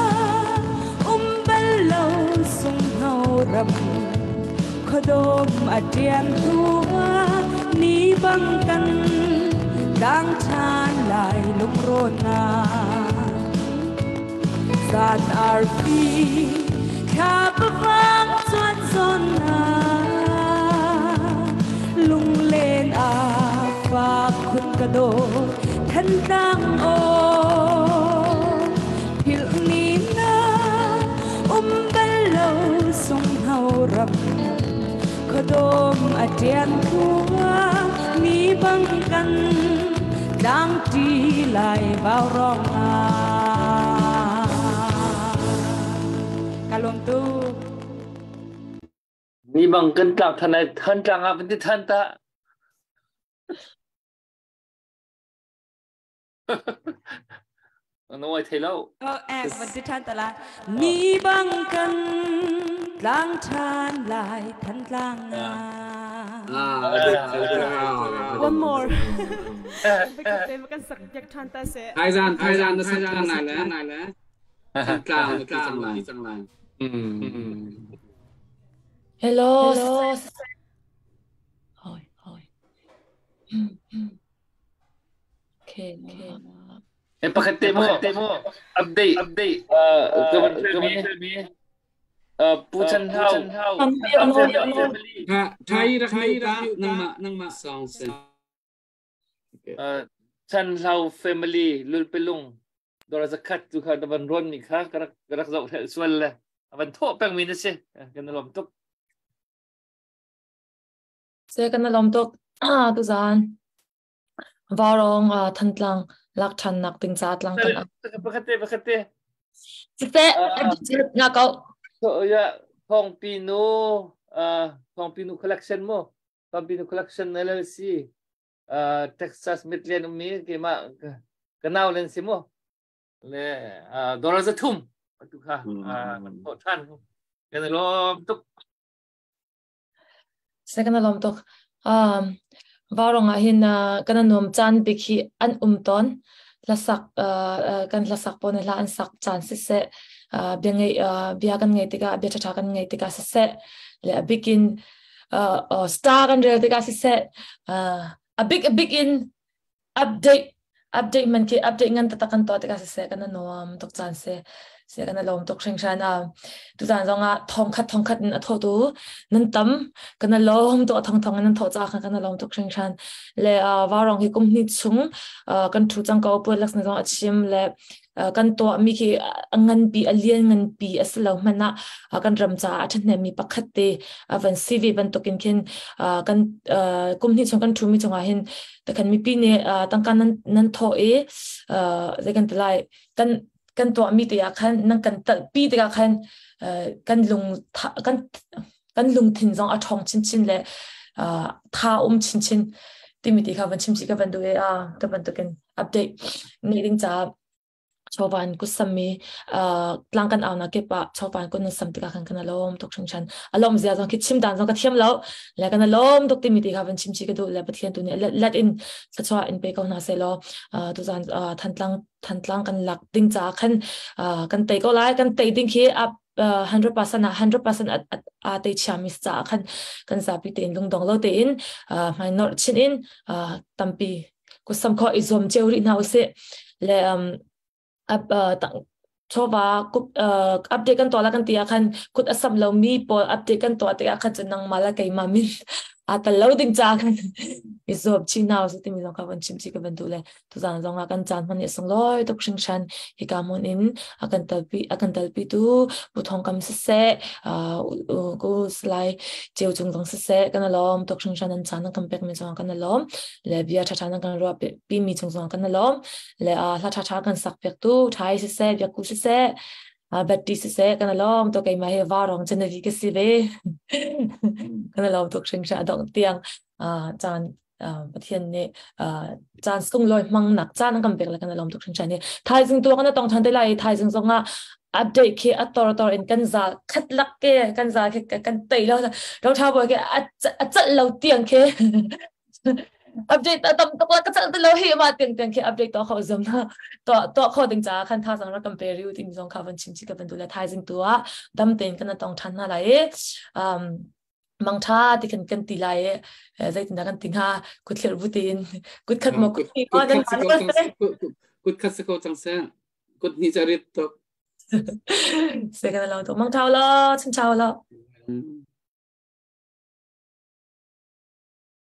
um bal lo sunghno ram khuadawm a ṭian thua ni bang kan tlang ṭhan lai lungrawn na zan arfi thla pavang chuan zawn na lunglen a fak khun ka daw Thantlang aw philh ni na um bal lo sunghno ram khuadawm a ṭian khua ni bang kan tlang ṭi lai vaurawng ah ka lawm tuk. Ni bang kan tlak than ai than tlang ah van ti than ta. Ano ai thei lo. Oh, eh, van ti than ta la. Ni bang kan tlang than lai than tlang Ah, One more. Kan sak yak than ta se. Thaizan thaizan na sak than lai le lai le. Tlang na ti cang lai. Cang lai. Hello. Hoi, hoi. Okay. Eh, pakhat te mo. Update. Update. Government Pu Chan Hau. Thai rak thai rak nangmah nangmah song sen. Chan Hlau family lulpelung dora zakhat tu kha van ron mi kha ka rak ka rak zoh sual le van thawh peng mi na si kan lom tuk. Se kan lom tuk tu zan Vaurawng Thantlang lak ṭhannak ding ca tlang kan ap. Pakhat te pakhat te. Siseh, nga ko. Ya, Thongpi nu Thongpi nu collection mo. Thongpi nu collection LLC Texas Midland ummi keimah ka nau len si mo. Le dollar za thum tu kha kan thawh ṭhan. Kan i lawm tuk. Se kan lawm tuk. Vaurawng ah hin kan nuam caan bik hi an um tawn. Hlasak kan hlasak pawl nih hla an sak caan siseh, bia ngei bia kan ngei tikah bia ṭhaṭha kan ngei tikah siseh, le a bik in star kan rel tikah siseh, a bik a bik in update update man khi update ngan taktak kan tuah tikah siseh kan nuam tuk caan si se kan lawm tuk hringhran a tuzan zongah thongkhat thongkhat in a thotu nan tam kan lawm tuk thong thong in nan tho cha khan kan lawm tuk hringhran le Vaurawng hi kum hni chung kan thu cang ko pu Alex ne zong a chim le kan tuah mi khi a nganpi a lian nganpi a si lo hmanh ah kan ram caah a ṭhahnem mi pakhat te van si ve bantukin khin kan kum hnih chung kan thu mi chungah hin takhan mipi nih tangka nan nan thawh i zei kan ti lai kan kan tuah mi te ah khan nan kan talpi tikah khan kan lung kan kan lungthin zong a ṭhawng chinchin le tha um chinchin timi ti kha van chim si ka van duh i a ka bantukin update nih ding caah chawvan ku sammi tlang kan au na kip ah chawvan kun nan sam tikah khan kan alawm tuk hringhran alawm zia zong khi chim dan zong ka thiam lo le kan alawm tuk timi ti kha van chim chi ka duh le Pathian tu nih let in thluachuah in pe ko hna seh law tuzan Thantlang Thantlang kan lak ding caah khan kan tei ko lai kan tei ding khi. 100% ah 100% a te chiami ca khan kan zapi tein lungdong lo tein hmai nor chin in tampi kusam kho i zuam cheu rih hna usih. Le chawva update kan tuah la kan ti ah khan kut a sam lo mi pawl update kan tuah tikah khan cun nangmah la keimah min a tal lo ding ca khan i zuam chin hna usih timi zong kha van chim chi ka van duh le tuzan zong ah kan caan hman i sunglawi tuk hringhran. Hika hmun in a kan talpi tu Pu Thong Kam siseh, ku Salai Ceu Cung zong siseh, kan lawm tuk hringhran. An caan an kan pek mi zong kan lawm le bia ṭha ṭha nan kan ruah pi mi chung zong kan lawm le hla ṭha ṭha kan sak piak tu Thai siseh, Biakku siseh, Betty siseh, kan lawm tuk. Keimah hi Varong Genevieve ka si ve. Kan lawm tuk hringhran. Adong tiang caan Pathian nih caan sunglawi hmang nak caan an kan pek le kan lawm tuk hringhran. Hi thaizing tu kan tong than te lai. Thaizing zong ah update khi a tor tor in kan za khat lak ke kan za ke kan tei lo ro tha bo ke a chal lo tiang ke update tam tuk la ka chal te lo hi ma tiang tiang khi update to kho zom na to to kho ding cha khan tha sang ra kam pe riu tin zong kha van chim chi ka van du le thaizing tu ah dam ten kan tong than na lai mangtha ti kan kan ti lai e zeitin dah kan ti hnga? Kut thlir bu tiin kut khat mo kut kut khat si ko cang, kut khat si ko cang se, kut ni charit tok se kan lo to. Mangtha lo, chin chao lo.